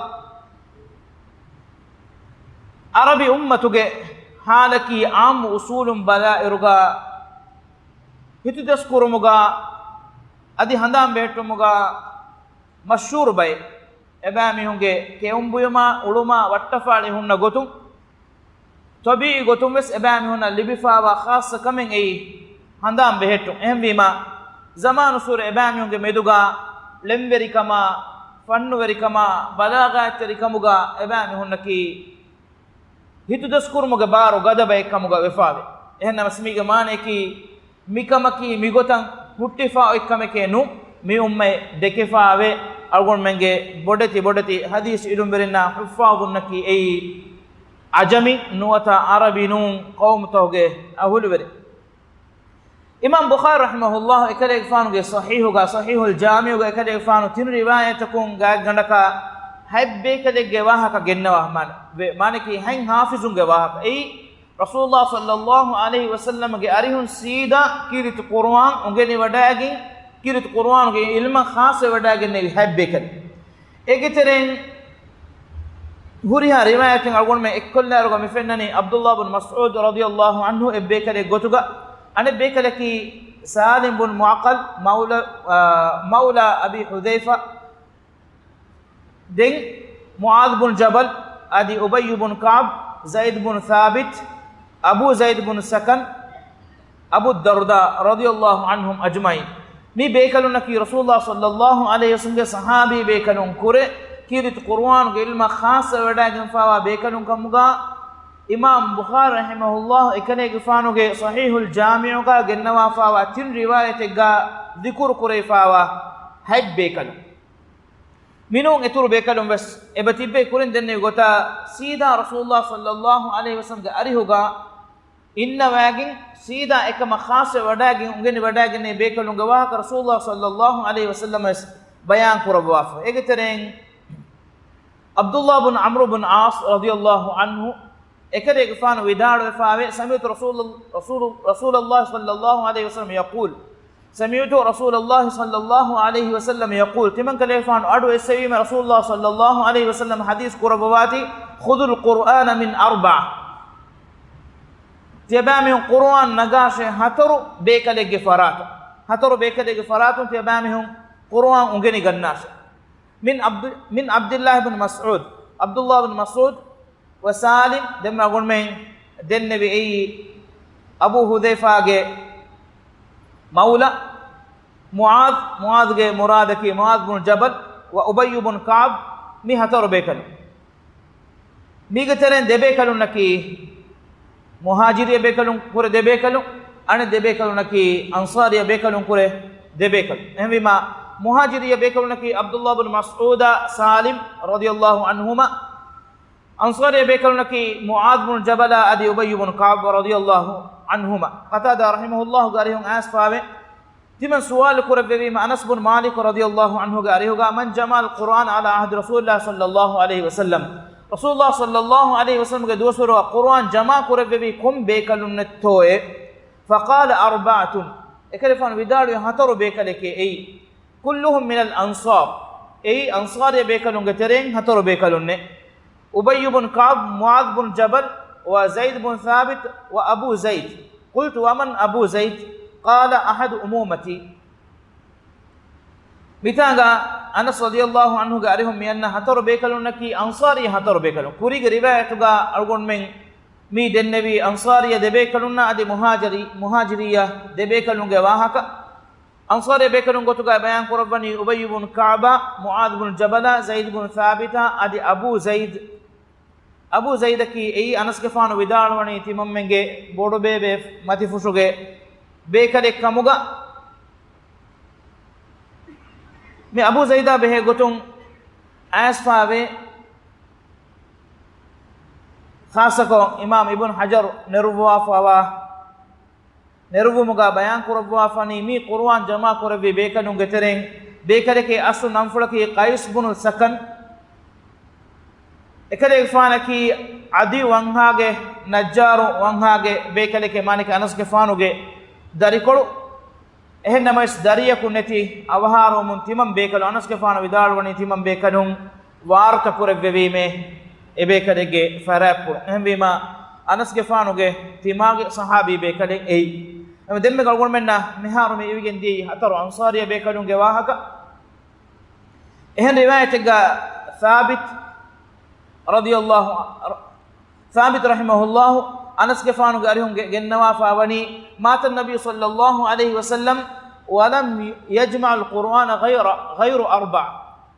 ޢަރަބި އުއްމަތުގެ ޙާލަކީ ޢާއްމު އުޞޫލުން ބަލާ އިރުގަ، ހިތުދަސްކުރުމުގަ އަދި ހަނދާން ބެހެއްޓުމުގަ މަޝްހޫރު ބައެއް. އެބައިމީހުންގެ ކެއުން ބުޔުމާ، އުޅުމާ، ވައްޓަފާޅި ހުންނަ ގޮތުން، ޠަބީޢީ ގޮތުން ވެސް އެބައިމީހުންނަށް ލިބިފާވާ ޚާއްޞަ ކަމެއް އެއީ ހަނދާން ބެހެއްޓުން. އެހެންވީމާ، ޒަމާނުއްސުރެ އެބައިމީހުންގެ މެދުގަ ޅެންވެރިކަމާ، ފަންނުވެރިކަމާ، ބަލާޣާތްތެރިކަމުގަ އެބައިމީހުންނަކީ ހިތުދަސްކުރުމުގެ ބާރު ގަދަ ބައެއް ކަމުގަ ވެފާވޭ. އެހެންނަމަވެސް މީގެ މާނަޔަކީ، މިކަމަކީ މިގޮތަށް ހުއްޓިފާ އޮތް ކަމެކޭ ނޫން، މި އުއްމަތް ދެކެފާވޭ. އަޅުގަނޑުމެންގެ ބޮޑެތި ބޮޑެތި ޙަދީޘް ޢިލްމުވެރިންނާ ޙުއްފާޡުންނަކީ އެއީ ޢަޖަމީ ނުވަތަ ޢަރަބި ނޫން ޤައުމުތަކުގެ އަހުލުވެރިން. އިމާމް ބުޚާރީ ރަޙިމަހުﷲ އެކަލޭގެފާނުގެ ޞަޙީޙުގަ، ޞަޙީޙުލް ޖާމިޢުގަ އެކަލޭގެފާނު ތިން ރިވާޔަތަކުން ގާތްގަނޑަކަށް ހަތް ބޭކަލެއްގެ ވާހަކަ ގެންނަވާ، މާނަ-، ވެ-، މާނަކީ ހަތް ޙާފިޒުންގެ ވާހަކަ. އެއީ، ރަސޫލުﷲ ޞައްލަﷲ ޢަލައިހި ވަސައްލަމަގެ އަރިހުން ސީދާ ކީރިތި ޤުރުއާން އުނގެނިވަޑައިގެން، ކީރިތި ޤުރުއާނުގެ ޢިލްމަށް ޚާއްޞަވެވަޑައިގެންނެވި ހަތް ބޭކަލެއް. އޭގެ ތެރެއިން ހުރިހާ ރިވާޔަތެއް އަޅުގަނޑުމެން އެއްކޮށްލާއިރުގަ މި ފެންނަނީ ޢަބްދުﷲ ބުން މަސްޢޫދު ރަޟިޔަﷲ ޢަންހު އެއްބޭކަލެއް ގޮތުގަ، އަނެއް ބޭކަލަކީ ސާލިމް ބުން މުޢައްޤަލް މައުލާ، އާ، މައުލާ އަބީ ޙުޛައިފާ، ދެން މުޢާޛު ބުން ޖަބަލް، އަދި އުބައްޔު ބުން ކަޢުބް، ޒައިދު ބުން ސާބިތް، އަބޫ ޒައިދު ބުން ސަކަން، އަބޫ ދަރްދާ ރަޟިޔަﷲ ޢަންހުމް އަޖްމަޢީން. މި ބޭކަލުންނަކީ ރަސޫލުﷲ ޞައްލަﷲ ޢަލައިހި ވަސައްލަމްގެ ޞަޙާބީ ބޭކަލުން ކުރެ، ކީރިތި ޤުރުއާނުގެ ޢިލްމަށް ޚާއްޞަވެވަޑައިގެންފާވާ ބޭކަލުން ކަމުގަ، އިމާމް ބުޚާރީ ރަޙިމަހުﷲ އެކަލޭގެފާނުގެ ޞަޙީޙުލް ޖާމިޢުގަ ގެންނަވާފާވާ ތިން ރިވާޔަތެއްގަ ޛިކުރު ކުރެވިފާވާ ހަތް ބޭކަލުން. މިނޫން އިތުރު ބޭކަލުން ވެސް އެބަ ތިއްބެވި. ކުރިން ދެންނެވި ގޮތަށް ސީދާ ރަސޫލުﷲ ޞައްލަﷲ ޢަލައިހި ވަސައްލަމްގެ އަރިހުގަ އިންނަވައިގެން ސީދާ އެކަމަށް ޚާއްޞަވެވަޑައިގެން އުނގެނިވަޑައިގެންނެވި ބޭކަލުންގެ ވާހަކަ ރަސޫލުﷲ ޞައްލަﷲ ޢަލައިހި ވަސައްލަމަ ވެސް ބަޔާން ކުރައްވާފަ. އޭގެ ތެރެއިން ޢަބްދުﷲ ބުން ޢަމްރު ބުން ޢާޞް ރަޟިޔަﷲ ޢަންހު އެކަލޭގެފާނު ވިދާޅުވެފާވޭ، سمعت رسول، رسول، رسول الله صلى الله عليه وسلم يقول، سمعت رسول الله صلى الله عليه وسلم يقول، ތިމަން ކަލޭގެފާނު އަޑު އެއްސެވީމެ ރަސޫލުﷲ ޞައްލަﷲ ޢަލައިހި ވަސައްލަމަ ޙަދީޘް ކުރައްވަވާތީ، خذوا القرآن من أربع، ތިޔަބައިމީހުން ޤުރުއާން ނަގާށޭ ހަތަރު ބޭކަލެއްގެ ފަރާތުން. ހަތަރު ބޭކަލެއްގެ ފަރާތުން ތިޔަބައިމީހުން ޤުރުއާން އުނގެނިގަންނާށޭ. من عبد، من عبد الله بن مسعود، ޢަބްދުﷲ ބިން މަސްޢޫދު ވަ ސާލިމް، ދެންމެ އަޅުގަނޑުމެން ދެންނެވި އެއީ އަބޫ ޙުޛައިފާގެ މައުލާ، މުޢާޛު، މުޢާޛުގެ މުރާދަކީ މުޢާޛު ބުން ޖަބަލް، ވަ އުބައްޔު ބުން ކަޢުބް، މި ހަތަރު ބޭކަލުން. މީގެ ތެރެއިން ދެ ބޭކަލުންނަކީ މުހާޖިރީ ބޭކަލުން ކުރެ ދެ ބޭކަލުން، އަނެއް ދެ ބޭކަލުންނަކީ އަންޞާރީ ބޭކަލުން ކުރެ ދެ ބޭކަލުން. އެހެންވީމާ، މުހާޖިރީ ބޭކަލުންނަކީ ޢަބްދުﷲ ބުން މަސްޢޫދާ، ސާލިމް ރަޟިޔަﷲ ޢަންހުމާ، އަންޞާރީ ބޭކަލުންނަކީ މުޢާޛު ބުން ޖަބަލާ އަދި އުބައްޔު ބުން ކަޢުބް ރަޟިޔަﷲ ޢަންހުމާ. ޤަތާދާ ރަޙިމަހުﷲގެ އަރިހުން އައިސްފާވެ، ތިމަން ސުވާލު ކުރެއްވެވީމަ، އަނަސް ބުން މާލިކު ރަޟިޔަﷲ ޢަންހުގެ އަރިހުގަ، من جمع القرآن على عهد رسول الله صلى الله عليه وسلم، ރަސޫލުﷲ ޞައްލަﷲ ޢަލައިހި ވަސައްލަމްގެ ދުވަސްވަރުގަ ޤުރުއާން ޖަމާ ކުރެއްވެވީ ކޮން ބޭކަލުންނެއްތޯއޭ؟ فقال أربعة، އެކަލޭގެފާނު ވިދާޅުވި ހަތަރު ބޭކަލެކޭ އެއީ. كلهم من الأنصار، އެއީ އަންޞާރީ ބޭކަލުންގެ ތެރެއިން ހަތަރު ބޭކަލުންނޭ. އުބައްޔު ބުން ކަޢުބް، މުޢާޛު ބުން ޖަބަލް، ވަ ޒައިދު ބުން ސާބިތް، ވަ އަބޫ ޒައިދް. قلت ومن أبو زيد؟ قال أحد عمومتي. މިތާނގަ އަނަސް ރަޟިޔަﷲ ޢަންހުގެ އަރިހުން މި އަންނަ ހަތަރު ބޭކަލުންނަކީ އަންޞާރީ ހަތަރު ބޭކަލުން. ކުރީގެ ރިވާޔަތުގަ އަޅުގަނޑުމެން މި ދެންނެވީ އަންޞާރީ ދެ ބޭކަލުންނާ އަދި މުހާޖިރީ، މުހާޖިރީ ދެ ބޭކަލުންގެ ވާހަކަ. އަންޞާރީ ބޭކަލުން ގޮތުގައި ބަޔާން ކުރައްވަނީ އުބައްޔު ބުން ކަޢުބާ، މުޢާޛު ބުން ޖަބަލާ، ޒައިދު ބުން ސާބިތާ އަދި އަބޫ ޒައިދް. އަބޫ ޒައިދަކީ އެއީ އަނަސްގެފާނު ވިދާޅުވަނީ ތިމަންމެންގެ ބޮޑުބޭބެ މަތިފުށުގެ ބޭކަލެއް ކަމުގަ. މި އަބޫ ޒައިދާ ބެހޭ ގޮތުން އައިސްފާވޭ. ޚާއްޞަކޮށް އިމާމް އިބްނު ޙަޖަރު ނެރުއްވާފަވާ ނެރުއްވުމުގަ ބަޔާން ކުރައްވާފަނީ، މި ޤުރުއާން ޖަމާ ކުރެއްވި ބޭކަލުންގެ ތެރެއިން ބޭކަލެކޭ. އަސްލު ނަންފުޅަކީ ޤައިސް ބުނު ސަކަން. އެކަލޭގެފާނަކީ ޢަދީ ވަންހާގެ، ނައްޖާރު ވަންހާގެ ބޭކަލެކޭ، މާނައަކީ އަނަސްގެފާނުގެ ދަރިކޮޅު. އެހެން ނަމަވެސް، ދަރިޔަކު ނެތި އަވަހާރަވަމުން ތިމަން ބޭކަލުން، އަނަސްގެފާނު ވިދާޅުވަނީ ތިމަން ބޭކަލުން ވާރުތަ ކުރެއްވެވީމޭ އެބޭކަލެއްގެ ފަރާތްޕުޅު. އެހެންވީމާ، އަނަސްގެފާނުގެ ތިމާގެ ޞަޙާބީ ބޭކަލެއް އެއީ. އެމަ ދެންމެ އަޅުގަނޑުމެންނަށް މިހާރު މި އިވިގެން ދިޔައީ ހަތަރު އަންޞާރީ ބޭކަލުންގެ ވާހަކަ. އެހެން ރިވާޔަތެއްގަ ސާބިތް ރަޟިޔަﷲ، ސާބިތް ރަޙިމަހުﷲ އަނަސްގެފާނުގެ އަރިހުން ގެ-، ގެންނަވާފާ ވަނީ، مات النبي صلى الله عليه وسلم ولم يجمع القرآن غير، غير أربع.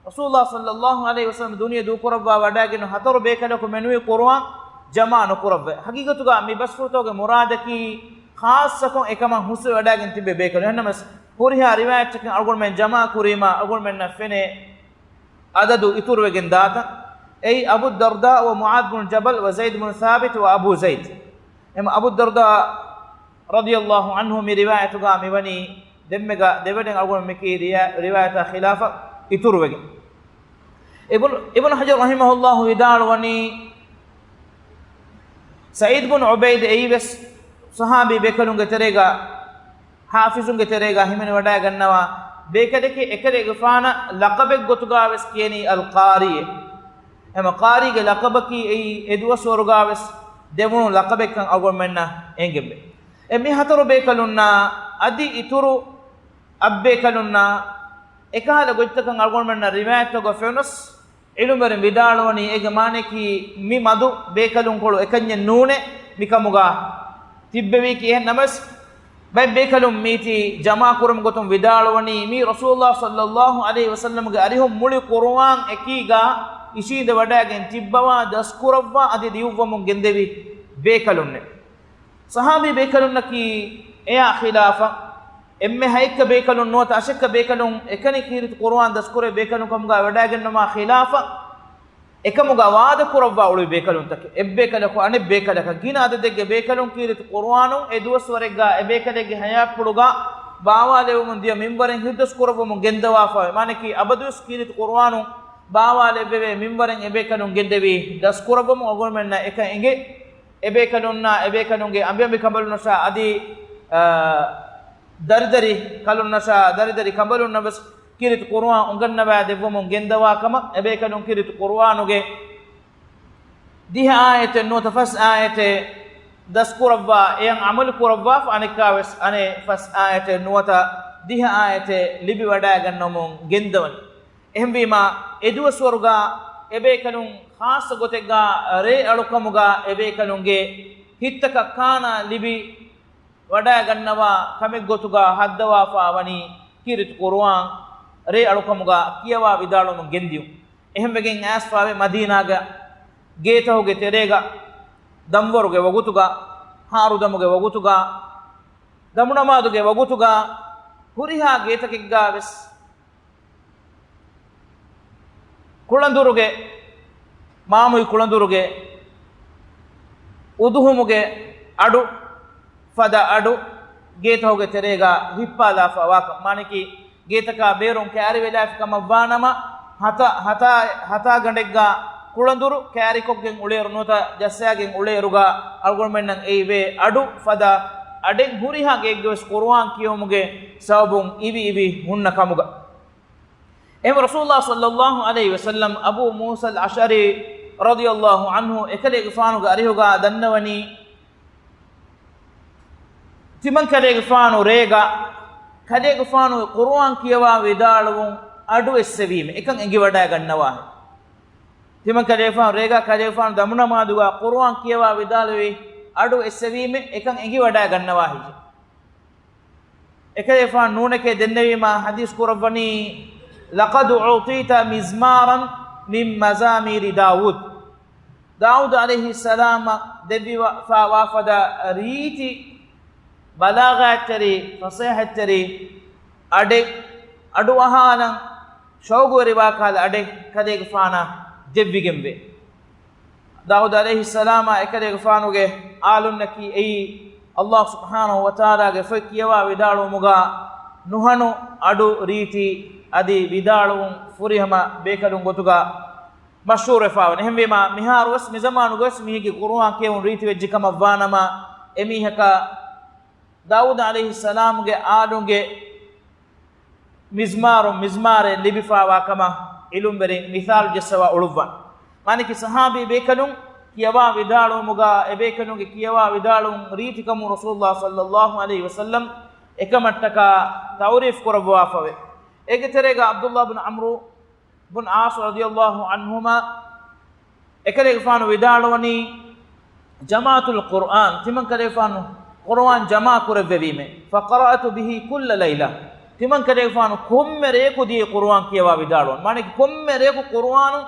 ރަސޫލުﷲ ޞައްލަﷲ ޢަލައިހި ވަސައްލަމަ ދުނިޔެ ދޫކުރައްވާ ވަޑައިގެން ހަތަރު ބޭކަލަކު މެނުވީ ޤުރުއާން ޖަމާ ނުކުރައްވައި. ޙަޤީޤަތުގަ މި ބަސްފުޅުތަކުގެ މުރާދަކީ ޚާއްޞަކޮށް އެކަމަށް ހުސްވެވަޑައިގެން ތިބި ބޭކަލުން. އެހެންނަމަވެސް، ހުރިހާ ރިވާޔަތްތަކެއް އަޅުގަނޑުމެން ޖަމާ ކުރީމާ، އަޅުގަނޑުމެންނަށް ފެނޭ ޢަދަދު އިތުރުވެގެން ދާތަން. އެއީ، އަބޫ ދަރްދާ ވަ މުޢާޛު ބުން ޖަބަލް ވަ ޒައިދު ބުން ސާބިތު ވަ އަބޫ ޒައިދް. އެމަ އަބޫ ދަރްދާ ރަޟިޔަﷲ ޢަންހު މި ރިވާޔަތުގަ މިވަނީ ދެންމެގަ ދެވަޑައިން އަޅުގަނޑު މިކީ ރިޔާ-، ރިވާޔަތާ ޚިލާފަށް އިތުރުވެގެން. އިބްނު، އިބްނު ޙަޖަރު ރަޙިމަހުﷲ ވިދާޅުވަނީ، ސަޢީދު ބުން ޢުބައިދު އެއީވެސް ޞަޙާބީ ބޭކަލުންގެ ތެރޭގަ، ޙާފިޒުންގެ ތެރޭގަ ހިމެނިވަޑައިގަންނަވާ ބޭކަލެކޭ. އެކަލޭގެފާނަށް ލަޤަބެއްގޮތުގަވެސް ކިޔަނީ އަލްޤާރީއޭ. އެމަ ޤާރީގެ ލަޤަބަކީ އެއީ އެދުވަސްވަރުގަވެސް ދެވުނު ލަޤަބެއްކަން އަޅުގަނޑުމެންނަށް އެނގެންވޭ. އެ މި ހަތަރު ބޭކަލުންނާ އަދި އިތުރު އަށް ބޭކަލުންނާ އެކަހަލަ ގޮތްތަކަށް އަޅުގަނޑުމެންނަށް ރިވާޔަތްތަކުގަ ފެނުނަސް، ޢިލްމުވެރިން ވިދާޅުވަނީ، އޭގެ މާނައަކީ މި މަދު ބޭކަލުންކޮޅު އެކަންޏެއް ނޫނޭ މިކަމުގަ ތިއްބެވީކީ. އެހެން ނަމަވެސް، ބައެއް ބޭކަލުން މީތީ ޖަމާކުރުމުގެ ގޮތުން ވިދާޅުވަނީ، މީ ރަސޫލުﷲ ޞައްލަﷲ ޢަލައިހި ވަސައްލަމްގެ އަރިހުން މުޅި ޤުރުއާން އެކީގަ އިށީނދެވަޑައިގެން ތިއްބަވާ، ދަސްކުރައްވާ އަދި ލިޔުއްވަމުން ގެންދެވި ބޭކަލުންނޭ. ޞަޙާބީ ބޭކަލުންނަކީ އެއާ ޚިލާފަށް، އެންމެ ހައެއްކަ ބޭކަލުން ނުވަތަ އަށެއްކަ ބޭކަލުން އެކަނި ކީރިތި ޤުރުއާން ދަސްކުރޭ ބޭކަލުން ކަމުގަ ވަޑައިގެންނަމާ ޚިލާފަށް، އެކަމުގަ ވާދަކުރައްވާ އުޅުވި ބޭކަލުންތަކެއް، އެއްބޭކަލަކު އަނެއްބޭކަލަކަށް ގިނަ އަދަދެއްގެ ބޭކަލުން ކީރިތި ޤުރުއާނު އެ ދުވަސްވަރެއްގަ އެބޭކަލެއްގެ ޙަޔާތްޕުޅުގަ ބާވާލެވެމުން ދިޔަ މިންވަރެއް ހިތްދަސްކުރައްވަމުން ގެންދަވާފަވޭ. މާނައަކީ އަބަދުވެސް ކީރިތި ޤުރުއާނު ބާވާލެއްވެވޭ މިންވަރެއް އެބޭކަލުން ގެންދެވީ ދަސްކުރައްވަމުން އަޅުގަނޑުމެންނަށް އެކަން އެނގޭ. އެބޭކަލުންނާ އެބޭކަލުންގެ އަނބިއަނބި ކަނބަލުންނަށާ އަދި، އާ، ދަރިދަރި ކަލުންނަށާ ދަރިދަރި ކަނބަލުންނަށް ވެސް ކީރިތި ޤުރުއާން އުނގަންނަވާ ދެއްވަމުން ގެންދަވާ ކަމަށް، އެބޭކަލުން ކީރިތި ޤުރުއާނުގެ ދިހަ އާޔަތެއް ނުވަތަ ފަސް އާޔަތެއް ދަސްކުރައްވާ، އެޔަށް ޢަމަލު ކުރައްވާފަ، އަނެއްކާވެސް އަނެއް ފަސް އާޔަތެއް ނުވަތަ ދިހަ އާޔަތެއް ލިބިވަޑައިގަންނަވަމުން ގެންދަވަނީ. އެހެންވީމާ، އެދުވަސްވަރުގަ އެބޭކަލުން ޚާއްޞަ ގޮތެއްގަ ރޭ އަޅުކަމުގަ އެބޭކަލުންގެ ހިތްތަކަށް ކާނާ ލިބި ވަޑައިގަންނަވާ ކަމެއްގޮތުގަ ހައްދަވާފަ ވަނީ ކީރިތި ޤުރުއާން ރޭ އަޅުކަމުގަ ކިޔަވާ ވިދާޅުވަމުން ގެންދިޔުން. އެހެންވެގެން އައިސްފަވޭ މަދީނާގެ ގޭތަހުގެ ތެރޭގަ ދަންވަރުގެ ވަގުތުގަ، ހާރުދަމުގެ ވަގުތުގަ، ދަމުނަމާދުގެ ވަގުތުގަ ހުރިހާ ގޭތަކެއްގަ ވެސް ކުޅަނދުރުގެ، މާމުއި ކުޅަނދުރުގެ އުދުހުމުގެ އަޑު، ފަދަ އަޑު، ގޭތަހުގެ ތެރޭގަ ހިއްޕާލާފަ ވާކަން. މާނައަކީ، ގޭތަކާ ބޭރުން ކައިރިވެލާފި ކަމަށްވާނަމަ، ހަތާ، ހަތާ، ހަތާގަނޑެއްގަ ކުޅަނދުރު ކައިރިކޮށްގެން އުޅޭއިރު ނުވަތަ ޖައްސާގެން އުޅޭއިރުގަ އަޅުގަނޑުމެންނަށް އެއީވޭ އަޑު ފަދަ އަޑެއް ހުރިހާ ގެއެއްގަވެސް ޤުރުއާން ކިޔެވުމުގެ ސަބަބުން އިވި އިވި ހުންނަ ކަމުގަ. އެހެން ރަސޫލުﷲ ޞައްލަﷲ ޢަލައިހި ވަސައްލަމް އަބޫ މޫސަލް އަޝްޢަރީ ރަޟިޔަﷲ ޢަންހު އެކަލޭގެފާނުގެ އަރިހުގަ ދަންނަވަނީ، ތިމަން ކަލޭގެފާނު ރޭގަ ކަލޭގެފާނުގެ ޤުރުއާން ކިޔަވާ ވިދާޅުވުން އަޑު އެއްސެވީމެ، އެކަން އެނގިވަޑައިގަންނަވާހެން. ތިމަން ކަލޭގެފާނު ރޭގަ ކަލޭގެފާނު ދަމުނަމާދުގަ ޤުރުއާން ކިޔަވާ ވިދާޅުވި އަޑު އެއްސެވީމެ، އެކަން އެނގިވަޑައިގަންނަވާހެން. އެކަލޭގެފާނު ނޫނެކޭ ދެންނެވީމާ ޙަދީޘް ކުރައްވަނީ، لقد أعطيت مزمارا من مزامير داود. ދާއޫދު ޢަލައިހިއްސަލާމަށް ދެއްވިފަ ވާފަދަ ރީތި ބަލާޣާތްތެރި، ފަސޭހަތްތެރި އަޑެއް، އަޑުއަހާލަން ޝައުގުވެރިވާ ކަހަލަ އަޑެއް ކަލޭގެފާނަށް ދެއްވިގެންވޭ. ދާއޫދު ޢަލައިހިއްސަލާމާ އެކަލޭގެފާނުގެ އާލުންނަކީ އެއީ، ﷲ ސުބްޙާނަހޫ ވަތަޢާލާގެ ފޮތް ކިޔަވާ ވިދާޅުވުމުގަ ނުހަނު އަޑު ރީތި އަދި ވިދާޅުވުން ފުރިހަމަ ބޭކަލުން ގޮތުގަ މަޝްހޫރުވެފަވަނީ. އެހެންވީމާ، މިހާރުވެސް މިޒަމާނުގަވެސް މީހެއްގެ ޤުރުއާން ކިޔެވުން ރީތިވެއްޖެ ކަމަށްވާނަމަ، އެމީހަކަށް ދާއޫދު ޢަލައިހިއްސަލާމުގެ އާލުންގެ މިޒްމާރު، މިޒްމާރެއް ލިބިފަވާ ކަމަށް ޢިލްމުވެރިން މިސާލު ޖެއްސަވާ އުޅުއްވަން. މާނައަކީ ޞަޙާބީ ބޭކަލުން ކިޔަވާ ވިދާޅުވުމުގަ އެބޭކަލުންގެ ކިޔަވާ ވިދާޅުވުން ރީތިކަމުން ރަސޫލުﷲ ޞައްލަﷲ ޢަލައިހި ވަސައްލަމް އެކަމަށްޓަކާ ތަޢުރީފް ކުރައްވާފަވޭ. އޭގެ ތެރޭގަ ޢަބްދުﷲ ބިން ޢަމްރު ބުން ޢާޞް ރަޟިޔަﷲ ޢަންހުމާ އެކަލޭގެފާނު ވިދާޅުވަނީ، ޖަމަޢްތުލް ޤުރްއާން، ތިމަން ކަލޭގެފާނު ޤުރުއާން ޖަމާ ކުރެއްވެވީމެ، ފަޤަރައްތު ބިހީ ކުއްލަ ލައިލަ، ތިމަން ކަލޭގެފާނު ކޮންމެ ރެޔަކު ދިޔައީ ޤުރުއާން ކިޔަވާ ވިދާޅުވަން. މާނައަކީ ކޮންމެ ރެޔަކު ޤުރުއާނު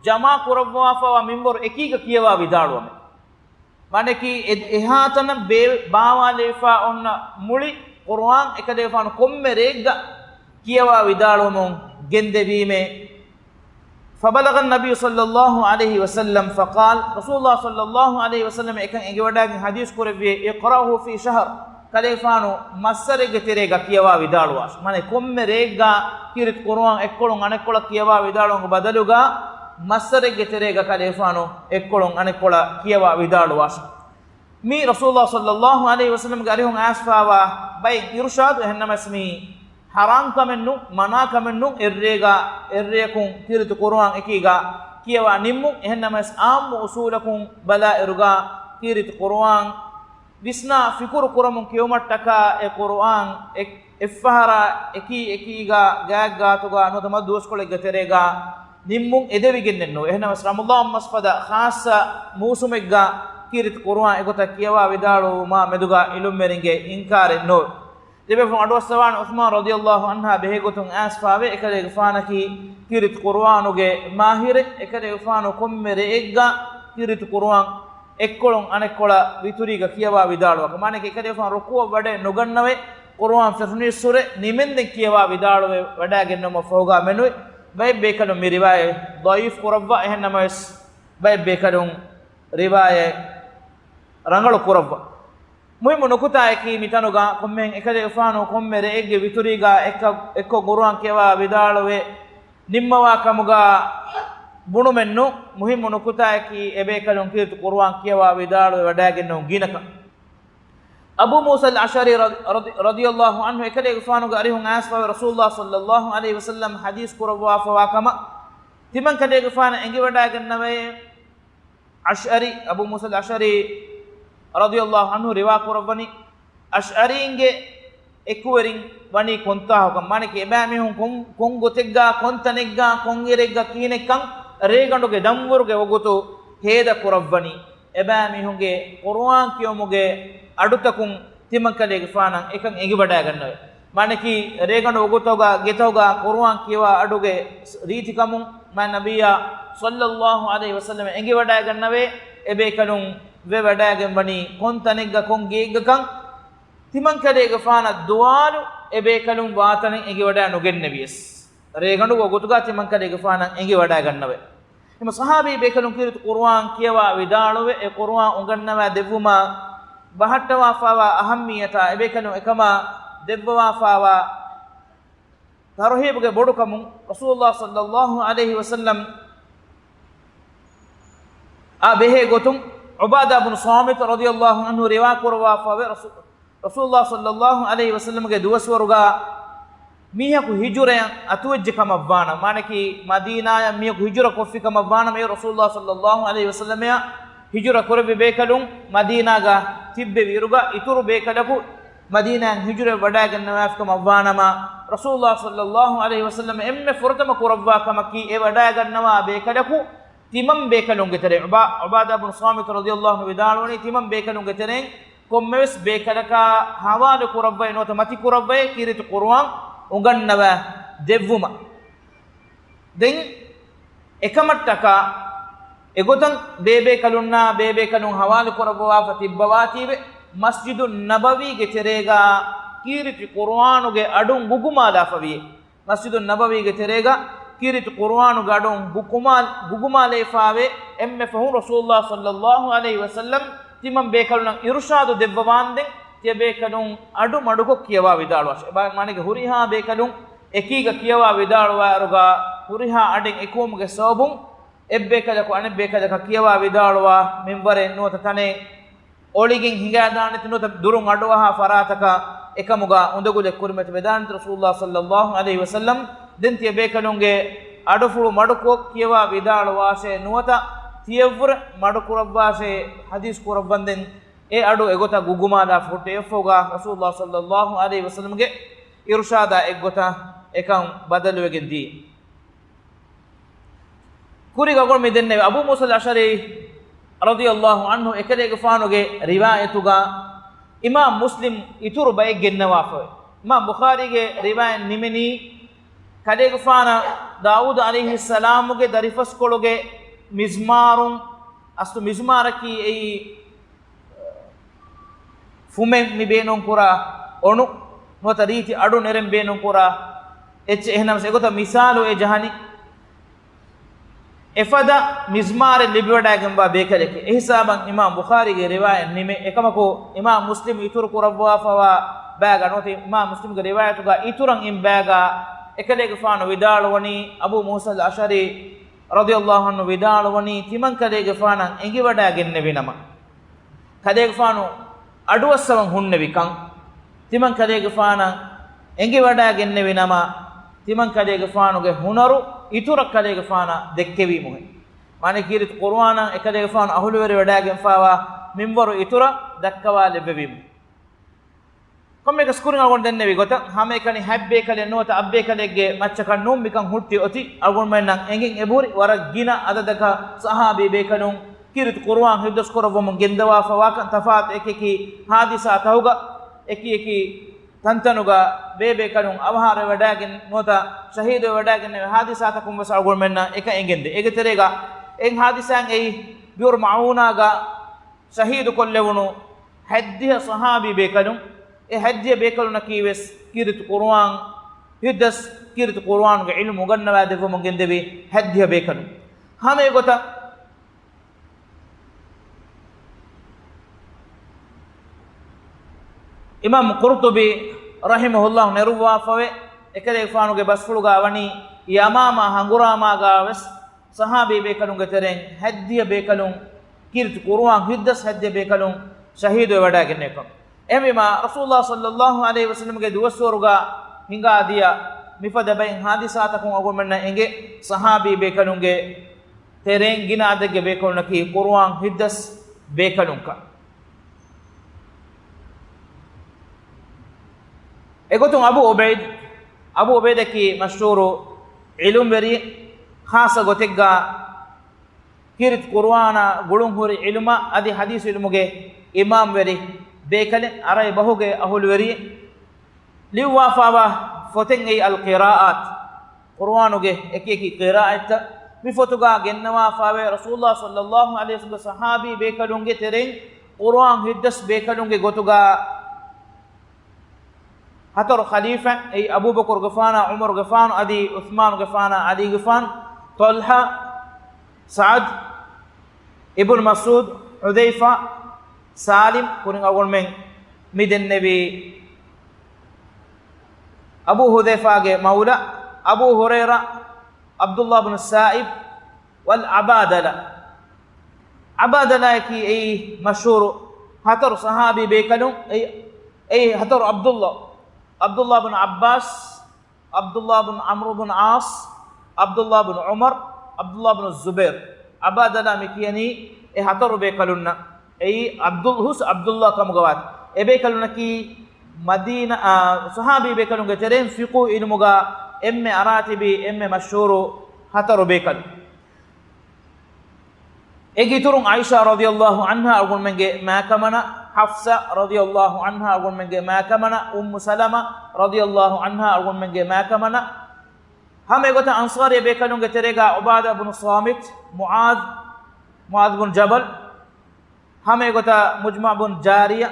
ޖަމާ ކުރައްވާފަވާ މިންވަރު އެކީގަ ކިޔަވާ ވިދާޅުވަމެ. މާނައަކީ އެ-، އެހާތަނަށް ބޭ-، ބާވާލެވިފަ އޮންނަ މުޅި ޤުރުއާން އެކަލޭގެފާނު ކޮންމެ ރެއެއްގަ ކިޔަވާ ވިދާޅުވަމުން ގެންދެވީމެ. فبلغ النبي صلى الله عليه وسلم فقال، ރަސޫލުﷲ ޞައްލަﷲ ޢަލައިހި ވަސައްލަމަ އެކަން އެނގިވަޑައިގެން ޙަދީޘް ކުރެއްވިއޭ، اقرأه في شهر، ކަލޭފާނު މައްސަރެއްގެ ތެރޭގަ ކިޔަވާ ވިދާޅުވާށި. މާނަ ކޮންމެ ރެއެއްގަ ކީރިތި ޤުރުއާން އެއްކޮޅުން އަނެއްކޮޅަށް ކިޔަވާ ވިދާޅުވުމުގެ ބަދަލުގަ މައްސަރެއްގެ ތެރޭގަ ކަލޭފާނު އެއްކޮޅުން އަނެއްކޮޅަށް ކިޔަވާ ވިދާޅުވާށި. މީ ރަސޫލާ ޞައްލައްލާހު ޢަލައިހި ވަސައްލަމްގެ އަރިހުން އައިސްފާވާ ބައެއް އިރުޝާދު. އެހެންނަމަސް މީ ޙަރާމް ކަމެއް ނޫން، މަނާ ކަމެއް ނޫން، އެއްރޭގަ އެއްރެޔަކުން ކީރިތި ޤުރުއާން އެކީގަ ކިޔަވާ ނިންމުން. އެހެންނަމަސް އާއްމު އުޞޫލަކުން ބަލާއިރުގަ ކީރިތި ޤުރުއާން ވިސްނާ ފިކުރު ކުރަމުން ކިޔުމަށްޓަކާ އެ ޤުރުއާން އެ-، އެއްފަހަރާ އެކީ އެކީގަ ގާތްގާތުގަ ނުވަތަ މަދު ދުވަސްކޮޅެއްގެ ތެރޭގަ ނިންމުން އެދެވިގެންނެއްނު. އެހެންނަމަސް ރަމަޟާން މަސްފަދަ ޚާއްޞަ މޫސުމެއްގަ ކީރިތި ޤުރުއާން އެގޮތަށް ކިޔަވާ ވިދާޅުވުމާ މެދުގަ އިލުމްވެރިންގެ އިންކާރެއް ނޯ. ދެބޭފުޅުން އަޑުއައްސަވާނެ ޢުޘްމާން ރަޟިޔައްލާހު ޢަންހާ ބެހޭގޮތުން އައިސްފާވޭ، އެކަލޭގެފާނަކީ ކީރިތި ޤުރުއާނުގެ މާހިރެއް. އެކަލޭގެފާނު ކޮންމެ ރެއެއްގަ ކީރިތި ޤުރުއާން އެއްކޮޅުން އަނެއްކޮޅަށް ވިތުރީގަ ކިޔަވާ ވިދާޅުވާކަށް. މާނައަކީ އެކަލޭގެފާނު ރުކޫޢަށް ވަޑައެއް ނުގަންނަވައި، ޤުރުއާން ފެށުނީއްސުރެ ނިމެންދެން ކިޔަވާ ވިދާޅުވެ ވަޑައިގެންނެވުމަށް ފަހުގަ މެނުވި. ބައެއް ބޭކަލުން މި ރިވާޔަތް ޟަޢީފް ކުރައްވާ، އެހެންނަމަވެސް ބައެއް ބޭކަލުން ރިވާޔަތް ރަނގަޅު ކުރައްވާ. މުހިއްމު ނުކުތާއަކީ މިތަނުގަ ކޮންމެހެން އެކަލޭގެފާނު ކޮންމެ ރެއެއްގެ ވިތުރީގަ އެއްކަ-، އެއްކޮށް ޤުރުއާން ކިޔަވާ ވިދާޅުވެ ނިންމަވާ ކަމުގަ ބުނުމެއްނު. މުހިއްމު ނުކުތާއަކީ އެބޭކަލުން ކީރިތި ޤުރުއާން ކިޔަވާ ވިދާޅުވެ ވަޑައިގެންނެވުން ގިނަކަން. އަބޫ މޫސަލް އަޝްޢަރީ ރަ-، ރަޟި-، ރަޟިޔައްލާހު ޢަންހު އެކަލޭގެފާނުގެ އަރިހުން އައިސްފާވެ ރަސޫލުﷲ ޞައްލައްލާހު ޢަލައިހި ވަސައްލަމް ޙަދީޘް ކުރައްވާފަވާ ކަމަށް ތިމަންކަލޭގެފާނަށް އެނގިވަޑައިގަންނަވައޭ. އަޝްޢަރީ، އަބޫ މޫސަލް އަޝްޢަރީ ރަޟިޔައްލާހު ޢަންހު ރިވާ ކުރައްވަނީ، އަޝްޢަރީންގެ އެކުވެރިން ވަނީ ކޮންތާކުކަން، މާނައަކީ އެބައިމީހުން ކޮން، ކޮން ގޮތެއްގަ، ކޮން ތަނެއްގަ، ކޮންއިރެއްގަ ކިހިނެއްކަން ރޭގަނޑުގެ ދަންވަރުގެ ވަގުތު ހޭދަ ކުރައްވަނީ. އެބައިމީހުންގެ ޤުރުއާން ކިޔުމުގެ އަޑުތަކުން ތިމަންކަލޭގެފާނަށް އެކަން އެނގިވަޑައިގަންނަވައި. މާނައަކީ ރޭގަނޑު ވަގުތުގަ ގެތަކުގަ ޤުރުއާން ކިޔަވާ އަޑުގެ ރީތިކަމުން މާތް ނަބިއްޔާ ޞައްލައްލާހު ޢަލައިހި ވަސައްލަމަ އެނގިވަޑައިގަންނަވައި. އެބޭކަލުން ވެވަޑައިގެން ވަނީ ކޮން ތަނެއްގަ ކޮން ގެއެއްގަކަން. ތިމަންކަލޭގެފާނަށް ދުވާލު އެބޭކަލުން ވާތަނެއް އެނގިވަޑައި ނުގެންނެވިޔަސް، ރޭގަނޑުގެ ވަގުތުގަ ތިމަންކަލޭގެފާނަށް އެނގިވަޑައިގަންނަވައި. އެމަ ޞަޙާބީ ބޭކަލުން ކީރިތި ޤުރުއާން ކިޔަވާ ވިދާޅުވެ، އެ ޤުރުއާން އުނގަންނަވާ ދެއްވުމަށް ބަހައްޓަވާފައިވާ އަހައްމިއްޔަތާ އެބޭކަލުން އެކަމާ ދެއްވަވާފައިވާ ތަރުހީބުގެ ބޮޑުކަމުން ރަސޫލުﷲ ޞައްލައްލާހު ޢަލައިހި ވަސައްލަމް އާ ބެހޭ ގޮތުން ޢުބާދާ ބުނު ޞާމިތު ރަޟިޔައްލާހު ޢަންހު ރިވާ ކުރައްވާފައިވެ، ރަސޫ-، ރަސޫލުﷲ ޞައްލައްލާހު ޢަލައިހި ވަސައްލަމްގެ ދުވަސްވަރުގަ މީހަކު ހިޖުރަޔަށް އަތުވެއްޖެ ކަމަށްވާނަމަ، މާނައަކީ މަދީނާޔަށް މީހަކު ހިޖުރަ ކޮށްފި ކަމަށްވާނަމަ، އެ ރަސޫލުﷲ ޞައްލައްލާހު ޢަލައިހި ވަސައްލަމައަށް ހިޖުރަ ކުރެއްވި ބޭކަލުން މަދީނާގަ ތިއްބެވި އިރުގަ، އިތުރު ބޭކަލަކު މަދީނާއިން ހިޖުރަ ވަޑައިގަންނަވާފިކަމަށްވާނަމަ، ރަސޫލުﷲ ޞައްލައްލާހު ޢަލައިހި ވަސައްލަމަ އެންމެ ފުރަތަމަ ކުރައްވާ ކަމަކީ، އެ ވަޑައިގަންނަވާ ބޭކަލަކު ތިމަން ބޭކަލުންގެ ތެރެ، ޢުބާ-، ޢުބާދާ ބުނު ޞާމިތު ރަޟިޔައްލާހު ޢަންހު ވިދާޅުވަނީ، ތިމަން ބޭކަލުންގެ ތެރެއިން ކޮންމެވެސް ބޭކަލަކާ ހަވާލު ކުރައްވައި ނުވަތަ މަތި ކުރައްވައި ކީރިތި ޤުރުއާން އުނގަންނަވާ ދެއްވުމަށް. ދެން އެކަމަށްޓަކާ އެގޮތަށް ބޭބޭކަލުންނާ ބޭބޭކަލުން ހަވާލު ކުރައްވަވާފަ ތިއްބަވާތީވެ، މަސްޖިދު ނަބަވީގެ ތެރޭގަ ކީރިތި ޤުރުއާނުގެ އަޑުން ގުގުމާލާފަވިޔޭ. މަސްޖިދު ނަބަވީގެ ތެރޭގަ ކީރިތި ޤުރުއާނުގެ އަޑުން ގުކުމާ-، ގުގުމާލައިފާވެ، އެންމެ ފަހުން ރަސޫލުﷲ ޞައްލައްލާހު ޢަލައިހި ވަސައްލަމް ތިމަން ބޭކަލުންނަށް އިރުޝާދު ދެއްވަވާންދެން، ތިޔަބޭކަލުން އަޑު މަޑުކޮށް ކިޔަވާ ވިދާޅުވާށެ. އެބާ މާނައަކީ ހުރިހާ ބޭކަލުން އެކީގަ ކިޔަވާ ވިދާޅުވާއިރުގަ ހުރިހާ އަޑެއް އެކުވުމުގެ ސަބަބުން އެއްބޭކަލަކު އަނެއްބޭކަލަކަށް ކިޔަވާ ވިދާޅުވާ މިންވަރެއް ނުވަތަ ތަނެއް އޮޅިގެން ހިނގާދާނެތި ނުވަތަ ދުރުން އަޑުއަހާ ފަރާތަކަށް އެކަމުގަ އުނދަގުލެއް ކުރިމަތިވެދާނެތި ރަސޫލުﷲ ޞައްލައްލާހު ޢަލައިހި ވަސައްލަމް. ދެން ތިޔަބޭކަލުންގެ އަޑުފުޅު މަޑުކޮށް ކިޔަވާ ވިދާޅުވާށޭ ނުވަތަ ތިޔައަށްވުރެ މަޑުކުރައްވާށޭ ޙަދީޘް ކުރައްވަންދެން އެ އަޑު އެގޮތަށް ގުގުމާލާފަ ހުއްޓެވިފައިވާ ރަސޫލުﷲ ޞައްލައްލާހު ޢަލައިހި ވަސައްލަމްގެ އިރުޝާދާ އެއްގޮތަށް އެކަން ބަދަލުވެގެން ދިޔައީ. ކުރީގަ އަޅުގަނޑު މި ދެންނެވި އަބޫ މޫސަލް އަޝްޢަރީ ރަޟިޔައްލާހު ޢަންހު އެކަލޭގެފާނުގެ ރިވާޔަތުގަ އިމާމް މުސްލިމް އިތުރު ބައެއް ގެންނަވާފައެވެ. އިމާމް ބުޚާރީގެ ރިވާޔަތް ނިމެނީ، ކަލޭގެފާނަށް ދާވޫދު ޢަލައިހިއްސަލާމުގެ ދަރިފަސްކޮޅުގެ މިޒްމާރުން، އަސްލު މިޒްމާރަކީ އެއީ ފުމެއް މި ބޭނުންކުރާ އޮނު ނުވަތަ ރީތި އަޑު ނެރެން ބޭނުންކުރާ އެއްޗެއް. އެހެންނަމަސް އެގޮތަށް މިސާލު އެ ޖަހަނީ. އެފަދަ މިޒްމާރެއް ލިބިވަޑައިގެންވާ ބޭކަލެކޭ. އެހިސާބަށް އިމާމް ބުޚާރީގެ ރިވާޔަތް ނިމޭ. އެކަމަކު، އިމާމް މުސްލިމް އިތުރު ކުރައްވާފަވާ ބައިގަ ނުވަތަ އިމާމް މުސްލިމްގެ ރިވާޔަތުގަ އިތުރަށް އިން ބައިގަ އެކަލޭގެފާނު ވިދާޅުވަނީ، އަބޫ މޫސަލް އަޝްޢަރީ ރަޟިޔަﷲ ޢަންހު ވިދާޅުވަނީ، ތިމަން ކަލޭގެފާނަށް އެނގިވަޑައިގެންނެވި ނަމަ، ކަލޭގެފާނު އަޑުއައްސަވަން ހުންނެވިކަން، ތިމަން ކަލޭގެފާނަށް އެނގިވަޑައިގެންނެވި ނަމަ، ތިމަން ކަލޭގެފާނުގެ ހުނަރު އިތުރަށް ކަލޭގެފާނަށް ދެއްކެވީމުހެން. މާނަ ކީރިތި ޤުރުއާނަށް އެކަލޭގެފާނު އަހުލުވެރިވެޑައިގެންފާވާ މިންވަރު އިތުރަށް ދައްކަވާލެއްވެވީމު. ކޮންމެއަކަސް ކުރިން އަޅުގަނޑު ދެންނެވި ގޮތަށް، ހަމައެކަނި ހަތް ބޭކަލެއް ނުވަތަ އަށް ބޭކަލެއްގެ މައްޗަކަށް ނޫން މިކަން ހުއްޓި އޮތީ. އަޅުގަނޑުމެންނަށް އެނގެން އެބަހުރި ވަރަށް ގިނަ އަދަދަކަށް ޞަޙާބީ ބޭކަލުން ކީރިތި ޤުރުއާން ހިފްޒު ކުރައްވަމުން ގެންދަވާފަވާކަން، ތަފާތު އެކި އެކި ހާދިސާތަކުގަ، އެކި އެކި ތަންތަނުގަ ބޭބޭކަލުން އަވަހާރަވެވަޑައިގެން ނުވަތަ ޝަހީދުވެވަޑައިގެންނެވި ހާދިސާތަކުން ވެސް އަޅުގަނޑުމެންނަށް އެކަން އެނގެންދޭ. އޭގެ ތެރޭގަ އެއް ހާދިސާއެއް އެއީ ބިއުރު މަޢޫނާގަ ޝަހީދު ކޮށްލެވުނު ހަތްދިހަ ޞަޙާބީ ބޭކަލުން، އެ ހަތްދިހަ ބޭކަލުންނަކީ ވެސް ކީރިތި ޤުރުއާން ހިފްޒު، ކީރިތި ޤުރުއާނުގެ ޢިލްމު އުނގަންނަވާދެއްވަމުން ގެންދެވި ހަތްދިހަ ބޭކަލުން. ހަމަ އެގޮތަށް އިމާމް ޤުރްޠުބީ ރަޙިމަހުﷲ ނެރުއްވާފަވޭ، އެކަލޭގެފާނުގެ ބަސްފުޅުގަ ވަނީ ޔަމާމާ ހަނގުރާމާގަ ވެސް ޞަޙާބީ ބޭކަލުންގެ ތެރެއިން ހަތްދިހަ ބޭކަލުން ކީރިތި ޤުރުއާން ހިފްޒު، ހަތްދިހަ ބޭކަލުން ޝަހީދުވެވަޑައިގެންނެވިކަން. އެހެންވީމާ، ރަސޫލުﷲ ޞައްލައްލާހު ޢަލައިހި ވަސައްލަމްގެ ދުވަސްވަރުގަ ހިނގާދިޔަ މިފަދަ ބައެއް ހާދިސާތަކުން އަޅުގަނޑުމެންނަށް އެނގޭ، ޞަޙާބީ ބޭކަލުންގެ ތެރެއިން ގިނަ އަދަދެއްގެ ބޭކަލުންނަކީ ޤުރުއާން ހިފްޒު ބޭކަލުންކަން. އެގޮތުން އަބޫ ޢުބައިދު، އަބޫ ޢުބައިދަކީ މަޝްހޫރު ޢިލްމުވެރިއެއް، ޚާއްޞަ ގޮތެއްގަ ކީރިތި ޤުރުއާނާ ގުޅުންހުރި ޢިލްމާ އަދި ޙަދީޘް ޢިލްމުގެ އިމާމްވެރި ބޭކަލެއް، ޢަރަބި ބަހުގެ އަހުލުވެރިއެއް. ލިޔުއްވާފާވާ ފޮތެއް އެއީ އަލްޤިރާއާތް، ޤުރުއާނުގެ އެކި އެކި ޤިރާއަތްތައް. މި ފޮތުގަ ގެންނަވާފާވޭ، ރަސޫލުﷲ ޞައްލައްލާހު ޢަލައިހި ވަސައްލަމްގެ ޞަޙާބީ ބޭކަލުންގެ ތެރެއިން ޤުރުއާން ހިފްޒު ބޭކަލުންގެ ގޮތުގަ ހަތަރު ޚަލީފާ، އެއީ އަބޫބަކުރުގެފާނާ، ޢުމަރުގެފާނު އަދި ޢުޘްމާނުގެފާނާ، ޢަލީގެފާނު، ޠަލްޙާ، ސަޢަދު، އިބްނު މަސްޢޫދު، ޙުޛައިފާ، ސާލިމް، ކުރިން އަޅުގަނޑުމެން މި ދެންނެވި އަބޫ ޙުޛައިފާގެ މައުލާ، އަބޫ ހުރައިރާ، ޢަބްދުﷲ ބިން ސާއިބް، ވަލް ޢަބާދަލާ. ޢަބާދަލާއަކީ އެއީ މަޝްހޫރު ހަތަރު ޞަޙާބީ ބޭކަލުން، އެއީ، އެއީ ހަތަރު ޢަބްދުﷲ، ޢަބްދުﷲ ބިން ޢައްބާސް، ޢަބްދުﷲ ބިން ޢަމްރު ބިން ޢާޞް، ޢަބްދުﷲ ބިން ޢުމަރު، ޢަބްދުﷲ ބިން ޒުބައިރު. ޢަބާދަލާ މި ކިޔަނީ އެ ހަތަރު ބޭކަލުންނަށް. އެއީ ޢަބްދުލް، ހުސް ޢަބްދުﷲ ކަމުގަ ވާތީ. އެ ބޭކަލުންނަކީ މަދީނާ، އާ، ޞަޙާބީ ބޭކަލުންގެ ތެރެއިން ފިޤުހު ޢިލްމުގަ އެންމެ އަރާތިބި، އެންމެ މަޝްހޫރު ހަތަރު ބޭކަލުން. އޭގެ އިތުރުން ޢާއިޝާ ރަޟިޔަﷲ ޢަންހާ އަޅުގަނޑުމެންގެ މާކަމަނަށް، ޙަފްޞާ ރަޟިޔަﷲ ޢަންހާ އަޅުގަނޑުމެންގެ މާކަމަނަށް، އުއްމު ސަލަމާ ރަޟިޔަﷲ ޢަންހާ އަޅުގަނޑުމެންގެ މާކަމަނަށް، ހަމަ އެގޮތަށް އަންޞާރީ ބޭކަލުންގެ ތެރޭގަ ޢުބާދާ ބުނު ޞާމިތު، މުޢާޛު، މުޢާޛު ބުން ޖަބަލް، ހަމަ އެގޮތަށް މުޖްމަޢު ބުން ޖާރިޔާ،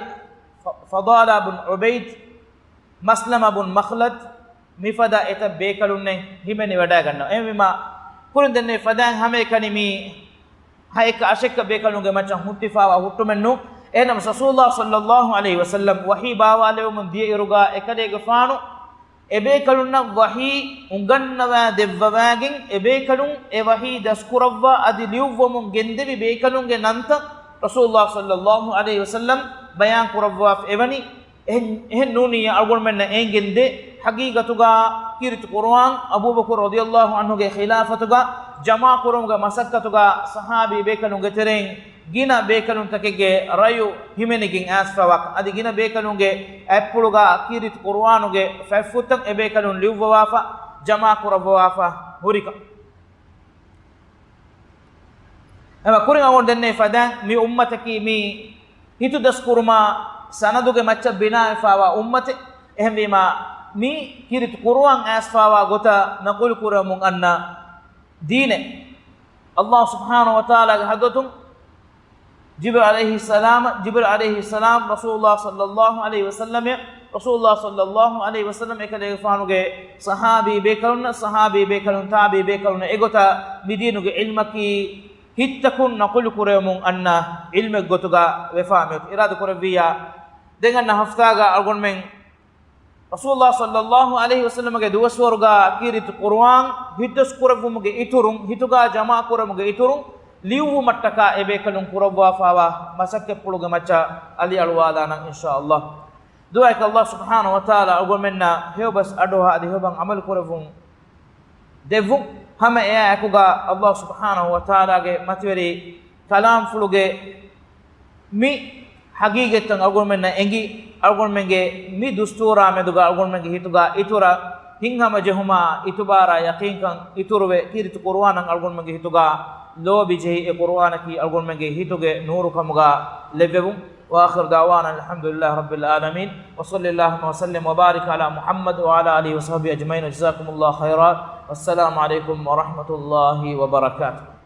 ފަ-، ފަޟާލާ ބުން ޢުބައިދު، މަސްލަމާ ބުން މަޚްލަދު، މިފަދަ އެތައް ބޭކަލުންނެއް ހިމެނިވަޑައިގަންނަވާ. އެހެންވީމާ، ކުރިން ދެންނެވި ފަދައިން ހަމައެކަނި މީ ހައެއްކަ އަށެއްކަ ބޭކަލުންގެ މައްޗަށް ހުއްޓިފާވާ ހުއްޓުމެއް ނޫން. އެހެނަމަ ރަސޫލުﷲ ޞައްލައްލާހު ޢަލައިހި ވަސައްލަމް ވަޙީ ބާވާލެވުމުން ދިޔައިރުގަ އެކަލޭގެފާނު އެބޭކަލުންނަށް ވަޙީ އުނގަންނަވާ ދެއްވަވާގެން، އެބޭކަލުން އެ ވަޙީ ދަސްކުރައްވާ އަދި ލިޔުއްވަމުން ގެންދެވި ބޭކަލުންގެ ނަންތައް ރަސޫލުﷲ ޞައްލައްލާހު ޢަލައިހި ވަސައްލަމް ބަޔާން ކުރައްވާފަ އެވަނީ. އެހެން، އެހެން ނޫނިއްޔާ އަޅުގަނޑުމެންނަށް އެނގެންދޭ، ޙަޤީޤަތުގަ ކީރިތި ޤުރުއާން އަބޫބަކުރު ރަޟިޔަﷲ ޢަންހުގެ ޚިލާފަތުގަ ޖަމާކުރުމުގެ މަސައްކަތުގަ ޞަޙާބީ ބޭކަލުންގެ ތެރެއިން ގިނަ ބޭކަލުންތަކެއްގެ ރަޔު ހިމެނިގެން އައިސްފަވާކަން، އަދި ގިނަ ބޭކަލުންގެ އަތްޕުޅުގަ ކީރިތި ޤުރުއާނުގެ ފަތްފުށްތައް އެބޭކަލުން ލިޔުއްވަވާފަ، ޖަމާކުރައްވަވާފަ ހުރިކަން. އެމަ ކުރިން އަޅުގަނޑު ދެންނެވި ފަދައިން މި އުއްމަތަކީ މީ ހިތުދަސްކުރުމާ ސަނަދުގެ މައްޗަށް ބިނާވެފާވާ އުއްމަތެއް. އެހެންވީމާ، މީ ކީރިތި ޤުރުއާން އައިސްފާވާ ގޮތަށް ނަޤުލު ކުރަމުން އަންނަ ދީނެއް. ﷲ ސުބްޙާނަހޫ ވަތަޢާލާގެ ޙަޟްރަތުން ޖިބްރީލް ޢަލައިހިއްސަލާމް، ޖިބްރީލް ޢަލައިހިއްސަލާމް ރަސޫލުﷲ ޞައްލައްލާހު ޢަލައިހި ވަސައްލަމަށް ރަސޫލުﷲ ޞައްލަﷲ ޢަލައިހި ވަސައްލަމް އެކަލޭގެފާނުގެ ޞަޙާބީ ބޭކަލުންނަށް، ޞަޙާބީ ބޭކަލުން، ތާބިޢީ ބޭކަލުންނަށް އެގޮތަށް މި ދީނުގެ ޢިލްމަކީ ހިތްތަކުން ނަޤުލު ކުރެވެމުން އަންނަ ޢިލްމެއް ގޮތުގަ ވެފާ މިއޮތީ. އިރާދަ ކުރެއްވިއްޔާ، ދެން އަންނަ ހަފްތާގަ އަޅުގަނޑުމެން ރަސޫލުﷲ ޞައްލަﷲ ޢަލައިހި ވަސައްލަމްގެ ދުވަސްވަރުގަ ކީރިތި ޤުރުއާން ހިތްދަސް ކުރެއްވުމުގެ އިތުރުން، ހިތުގަ ޖަމާ ކުރުމުގެ އިތުރުން، ލިޔުއްވުމަށްޓަކާ އެބޭކަލުން ކުރައްވާފައިވާ މަސައްކަތްޕުޅުގެ މައްޗަށް އަލިއަޅުވާލާނަން އިންޝާﷲ. ދުޢާއަކީ ﷲ ސުބްޙާނަހޫ ވަތަޢާލާ އަޅުގަނޑުމެންނަށް ހެޔޮބަސް އަޑުއަހާ އަދި ހެޔޮބަސް ޢަމަލު ކުރެއްވުން ދެއްވުން. ހަމަ އެއާއެކުގަ ﷲ ސުބްޙާނަހޫ ވަތަޢާލާގެ މަތިވެރި ކަލާމްފުޅުގެ މި ޙަޤީޤަތްތައް އަޅުގަނޑުމެންނަށް އެނގި، އަޅުގަނޑުމެންގެ މި ދުސްތޫރާ މެދުގަ އަޅުގަނޑުމެންގެ ހިތުގަ އިތުރަށް ހިތްހަމަޖެހުމާ، އިތުބާރާ ޔަޤީންކަން އިތުރުވެ، ކީރިތި ޤުރުއާނަށް އަޅުގަނޑުމެންގެ ހިތުގަ ލޯބި ޖެހި، އެ ޤުރުއާނަކީ އަޅުގަނޑުމެންގެ ހިތުގެ ނޫރު ކަމުގަ ލެއްވެވުން. وآخر دعوانا أن الحمد لله رب العالمين، وصل اللهم وسلم وبارك على محمد وعلى آله وصحبه أجمعين، وجزاكم الله خيرا، والسلام عليكم ورحمة الله وبركاته.